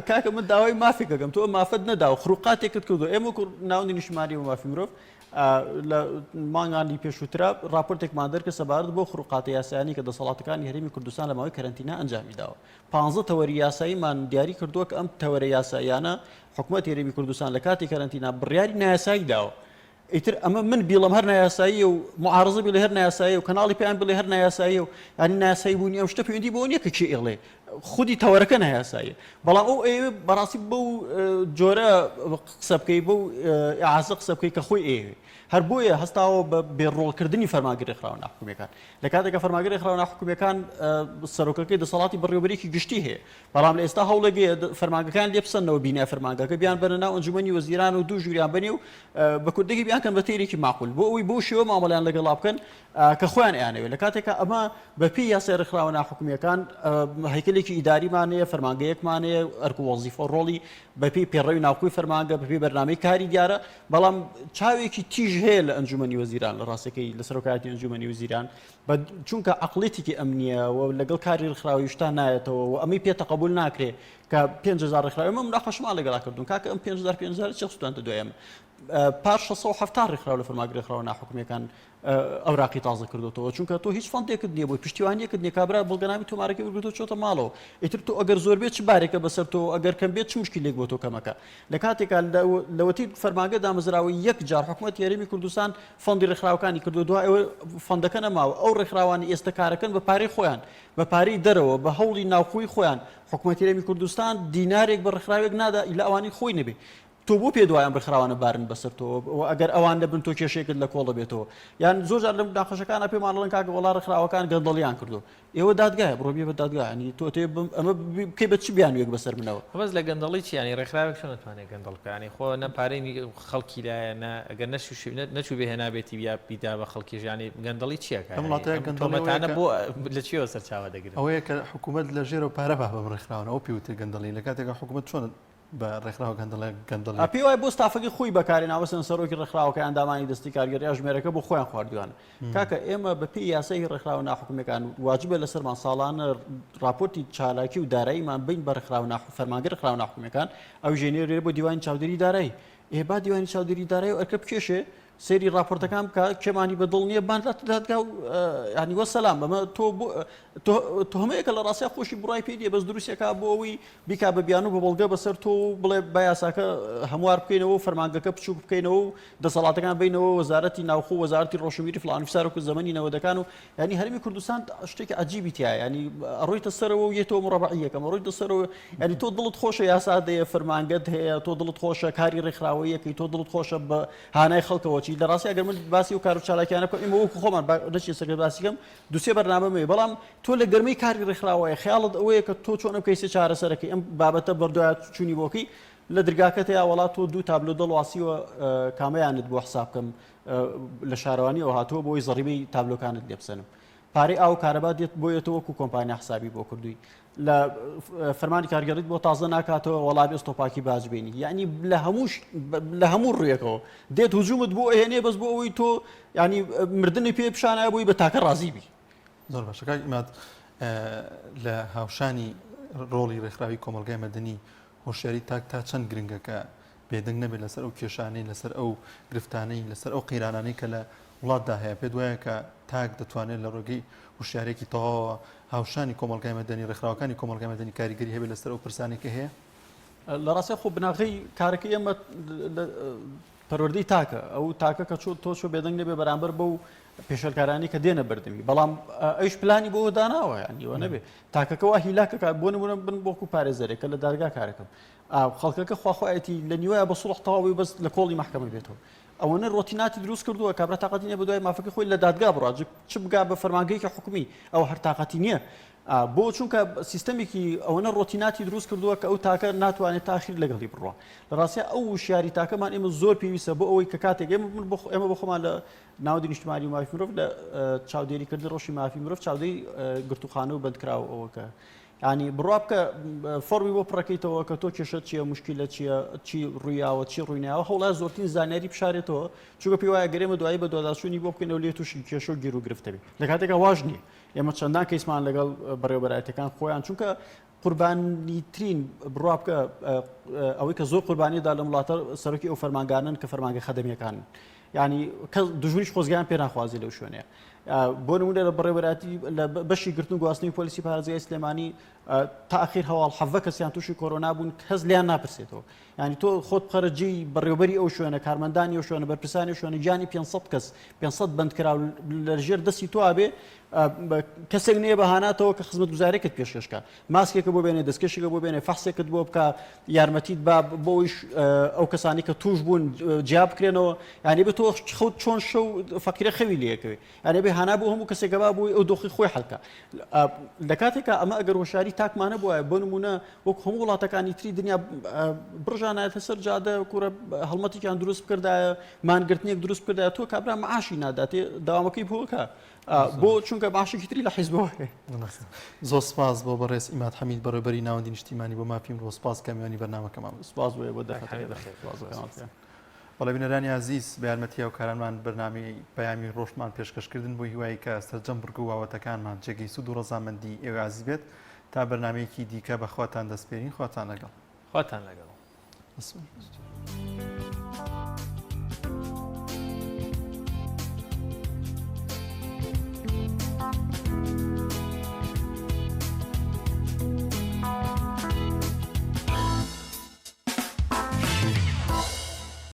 S4: کاکە من داوای مافێکەکەم تۆ مافت نەدا و خروقاتێکت کردو ئێمە وەکو ناوەندی نیشتمانی بۆ مافی مرۆڤ لە مانگانی پێشووترا راپۆرتێکمان دەرکرد سەبارەت بۆ خروقاتە یاسایانی کە دەسەڵاتەکانی هەرێمی کوردستان لە ماوەی کەرەنتینا ئەنجامی داوە پانزە تەوەری یاساییمان دیاری کردووە کە ئەم تەوەرە یاساییانە حکومەتی هەرێمی کوردستان لە کاتی کەرەنتینا بڕیاری نایاسایی داوە. ئیتر ئەمە من بیڵم هەر نایاساییە و معارزە بیڵێ هەر نایاساییە و کەناڵی پێیان بڵێ هەر نایاساییە و یانی نایاسایی بوونی ئەم شتە پەیوەندی بەوە نییە کە کێ ئێڵێ خودی تەوەرەکە نایاساییە بەڵام ئەو ئەیەوێ بەڕاستی بەو جۆرە قسە بکەی بەو ئیعازە قسە بکەی کە خۆی ئەیەوێ هەر بۆیە هەستاوە بە بێڕۆڵکردنی فەرمانگەی ڕێکخراوە ناحکومیەکان لە کاتێکا فەرمانگەی ڕێکخراوە ناحکومیەکان سەرۆکەکەی دەسەڵاتی بەڕێوەبەرێکی گشتی هەیە بەڵام لە ئێستا هەوڵێک هەیە فەرمانگەکان لێ بسەنەوە بینای فەرمانگەکە بیان بەنە ناو ئەنجومەنی وەزیران و دوو ژووریان بەنێ و بە کوردێکی بیان کەن بە تێرێکی ماقول بۆ ئەوەی بەو شێوە مامەڵەیان لەگەڵا بکەن کە خۆیان ئەیانەوێت لە کاتێکا ئەمە بە پێی یاسای ڕێکخراوە ناحکومیەکان هەیکلێکی ئیداریمان هەیە فەرمانگەیەکمان هەیە ئەرک و وەزیفە و ڕۆڵی بە پێی پێڕەوی ناوخۆی فەرمانگە بە پێی بەرنامەی کاری دیارە بەڵام چاوێکی تیژ هەیە لە ئەنجومەنی وەزیران لە ڕاستەکەی لە سەرۆکایەتی ئەنجومەنی وەزیران بە چونکە عەقڵیەتێکی ئەمنییە و لەگەڵ کاری ڕێکخراوەیی شتان نایەتەوە و ئەمەی پێ تەقەبول ناکرێ کە 5000 ڕێکخراوە ئێمە مناقەشەمان لەگەڵا کردوون کاکە ئەم 5000 5000 چی خستوانتە دوای ئێمە پار 670 ڕێکخراو لە فەرمانگەی ڕێکخراوە ناحکومیەکان ئەوراقی تازە کردوتەوە چونکە تۆ هیچ fund ێکت نییە بۆی پشتیوانیەکت نییە کابرا بەڵگەنامی تۆمارەکەی وەرگرتووە چۆتە ماڵەوە ئیتر تۆ ئەگەر زۆر بێت چ بارێکە بەسەر تۆ ئەگەر کەم بێت چ مشکلێک بۆ تۆ کەمەکە لە کاتێکا لەوەتی فەرمانگە دامەزراوە یەک جار حکومەتی هەرێمی کوردستان fund ی ڕێکخراوەکانی کردو دوای ئەوە fund ەکە نەماوە ئەو ڕێکخراوانی ئێستا کارەکەن بە پارەی خۆیان بە پارەی دەرەوە بە هەوڵی ناوخۆی خۆیان حکومەتی هەرێمی کوردستان دینارێک بە ڕێکخراوێک نادا ئیلا ئەوانی خۆی نەبێ تۆ بۆ پێت وایە ئەم ڕێکخراوانە بارن بەسەر تۆوە و ئەگەر ئەوان نەبن تۆ کێشەیەکت لە کۆڵ دەبێتەوە یان زۆر جار لەم ناخۆشەکانە پێمان دەڵێن کاکە وەڵا ڕێکخراوەکان گەندەڵیان کردو ئێوە دادگایە بڕۆ بیە بە دادگا ینی تۆ تێ ئەمە بکەی بە چ بیانوویەک بەسەر منەوە
S2: بەس لە گەندەڵی چی ینی ڕێکخراوێک چۆن ئەتوانێت گەندەڵ بکا ینی خۆ نە پارەی خەڵکی لایە نە ئەگەر نەشوشی نەچوو بێ هێنابێتی یا بیدا بە خەڵکیش ینی گەندەڵی چییە کە
S1: لەم وڵاتە
S2: ئەم
S1: گەندەڵی ئەوەیە
S2: تۆمەتانە
S1: کە
S2: بۆ لە چیەوە سەرچاوە دەگرن
S1: ئەوەیە کە حکوومەت لە ژێرەوە پارە با بەم ڕێکخراوانە ئەو پێوترێ گەندەڵی لە کاتێکا حکوومەت چۆن بە ڕێکخراوە گەندەڵە گەندەڵی.
S4: پێی وایە بۆ ستافەکەی خۆی بەکارهێناوە مەسەلەن سەرۆکی ڕێکخراوەکە ئەندامانی دەستی کارگێڕی ئەژمێرەکە بۆ خۆیان خواردویانە کاکە ئێمە بە پێی یاسای ڕێکخراوە ناحکومیەکان واجبە لەسەرمان ساڵانە ڕاپۆرتی چالاکی و داراییمان بین بە ڕێکخراوە ناح فەرمانگە ڕێکخراوە ناحکومیەکان ئەو ژێنێرێ بۆ دیوانی چاودێری دارایی ئێ با دیوانی چاودێری دارایی و ئەرکە بکێشێ. سەیری ڕاپۆرتەکان بکە کێمانی بە دڵ نییە بان دادگا و ینی وەسەلام بەمە تۆ تۆمەیەکە لە ڕاستیا خۆشی بڕای پێ نیە بەس دروستێکا بۆ ئەوەی بیکا بە بیانوو بە بەڵگە بەسەر تۆ و بڵێ با یاساکە هەموار بکەینەوە و فەرمانگەکە بچووک بکەینەوە و دەسەڵاتەکان بینەوە وەزارەتی ناوخۆ وەزارەتی ڕۆشنبیری فڵان و فسار وەکو زەمەنی نەوەدەکان و یعنی هەرمی کوردستان شتێکی عجیبی تایە یعنی ئەڕۆیتە سەرەوە و یەتەوە مڕەبعی یەکەم ئەڕۆیتە سەرەوە یعنی تۆ دڵت خۆشە یاسا دەیە فەرمانگەت هەیە تۆ دڵت خۆشە کاری ڕێکخراوەیەکەی تۆ دڵت خۆشە بە هانای خەڵکەوە چی لە ڕاستی ئەگەر من باسی و کار و چالاکیانە بکەم ئێمە وەکو خۆمان با نەچین سەر باسی کەم دوسێ بەرنامەم هەیە بەڵام تۆ لە گەرمەی کاری ڕێکخراوەیە خەیاڵت ئەوەیە کە تۆ چۆن ئەم کەیسە چارەسەرەکەی ئەم بابەتە بەردوایە چوونی بۆکەی لە درگاکەت هەیە وەڵا تۆ دوو تابلۆ دەڵواسیوە کامەیانت بۆ حساب بکەم لە شارەوانیەوە هاتووە بۆی زەڕیبەی تابلۆکانت لێ بسەنم پارەی ئاو کارەبا دێت بۆ یەتەوە وەکو کۆمپانیا حسابی بۆ کردووی لە فەرمانی کارگەڕیت بۆ تازە ناکاتەوە وەڵا بێ ستۆپاکی باج بینی یعنی لە هەموو لە هەموو ڕوویەکەوە دێت هجوومت بۆ ئەهێنێ بەس بۆ ئەوەی تۆ ینی مردنی پێ پیشانای بۆی بە تاکە ڕازی بی
S1: زۆر باشە کاک ئیماد لە هاوشانی ڕۆڵی ڕێکخراوی کۆمەڵگای مەدەنی هۆشیاری تاک تا چەند گرنگە کە بێدەنگ نەبێت لەسەر ئەو کێشانەی لەسەر ئەو گرفتانەی لەسەر ئەو قەیرانانەی کە لە وڵاتدا هەیە پێت وایە کە تاک دەتوانێت لە ڕێگەی هوشیارێکی تەواوە هاوشانی کۆمەڵگای مەدەنی ڕێکخراوەکانی کۆمەڵگای مەدەنی کاریگەری هەبێت لەسەر ئەو پرسانەی کە هەیە؟
S4: لە ڕاستیا خۆ بناغەی کارەکەی ئێمە پەروەردەی تاکە ئەو تاکە کە چۆ تۆ چۆ بێدەنگ نەبێ بەرامبەر بەو پێشێلکارانی کە دێنە بەردەمی بەڵام ئەوش پلانی بۆ داناوە یانی وە نەبێ تاکەکە وا هیلاکەکە بۆ نمونە بن بۆکو پارێزەرێک کە لە دادگا کارەکەم خەڵکەکە خواخوایەتی لە نیوەیە بە سوڵح تەواوی بەس لە کۆڵی مەحکەمە بێتەوە ئەوەنە ڕۆتیناتی دروست کردووە کابرا تاقەتی نییە بەدوای مافەکەی خۆی لە دادگا بڕات چ بگا بە فەرمانگەیەکی حکومی ئەو هەر تاقەتی نییە بۆ چونکە سیستەمێکی ئەوەنە ڕۆتیناتی دروست کردووە کە ئەو تاکە ناتوانێت تاخیر لەگەڵی بڕوا لە ڕاستیا ئەو وشیاری تاکەمان ئێمە زۆر پێویستە بۆ ئەوەی کە کاتێک ئێمە من بۆ ئێمە بۆ خۆمان لە ناوەندی نیشتمانی مافی مرۆڤ لە چاودێریکردنی ڕەوشی مافی مرۆڤ چاودێری گرتوخانە و بەندکراو ئەوەکە یانی بڕوا بکە فۆڕمی بۆ پڕەکەیتەوە کە تۆ کێشەت چییە مشکلە چییە چی ڕوویاوە چی ڕوویناوە هەوڵە زۆرترین زانیاری بشارێتەوە چونکە پێی وایە گەر ئێمە دوایی بە دواداچوونی بۆ بکەینەوە لێ تووشی کێشە و گیر و گرفتە بێت لە کاتێکا واش نییە ئێمە چەندان کەیسمان لەگەڵ بەڕێوەبەرایەتەکان خۆیان چونکە قوربانیترین بڕوا بکە ئەوەی کە زۆر قوربانی دا لەم وڵاتە سەرۆکی ئەو فەرمانگانن کە فەرمانگە خەدەمیەکانن یعنی کەس دوژمنیش خۆزگەیان پێ ناخوازی لەو شوێنەیە بۆ نمونە لە بەڕێوەبەرایەتی لە بەشی گرتن و گواستنەوەی پۆلیسی پارێزگای سلێمانی تا ئەخیر هەواڵ حەڤە کەسیان تووشی کۆرۆنا بوون کەس لیان ناپرسێتەوە یعنی تۆ خۆت بخەرە جێی بەڕێوبەری ئەو شوێنە کارمەندانی ئەو شوێنە بەرپرسانی ئەو شوێنە گیانی 500 کەس 500 بەندکراو لە ژێر دەستی تۆ بێ کەسێک نییە بە هاناتەوە کە خزمەتگوزارێکت پێشکەشکە ماسکێکە بۆ بێنێ دەستکێشێکە بۆ بێنێ فەحسێکت بۆ بکە یارمەتیت با بۆیش ئەو کەسانی کە توش بوون جیا بکرێنەوە یعنی بە تۆ خەوت چۆن شەو فەقیرە خەوی لەکەوێ یعنی بێ هانا بۆ هەموو کەسێکە با بۆی ئەو دۆخی خۆی حلکە لە کاتێکا ئەمە ئەگەر هۆشاری تاکمانە بووە بۆ نمونە وەک هەموو وڵاتەکانی تری دنیا بڕژانایەتە سەر جادە کوڕە هەڵمەتێکیان دروست بکردایە مانگرتنێک دروست بکردایە تۆ کابرا معاشی ناداتێ داوامەکەی بۆکە بۆ چونکە باشێکی تری لە حیزبەوە هەیە.
S1: زۆر سپاس بۆ بەڕێز ئیماد حەمید بەڕێوبەری ناوەندی نیشتیمانی بۆ مافی مرۆڤ سپاس کە میوانی بەرنامەکەمان بوو.
S4: سپاس بۆ ئێوە بۆ دەرفەتەکە. بەخێر.
S1: بەڵێ بینەرانی ئازیز بە یارمەتی هاوکارانمان بەرنامەی پەیامی ڕۆژمان پێشکەش کردن بۆ هیوای کە سەرجەم بڕگە و بابەتەکانمان جێگەی سوود و ڕەزامەندی ئێوەی ئازیز بێت تا بەرنامەیەکی دیکە بە خواتان دەسپێرین خواتان لەگەڵ.
S2: خواتان لەگەڵ.
S1: دەست.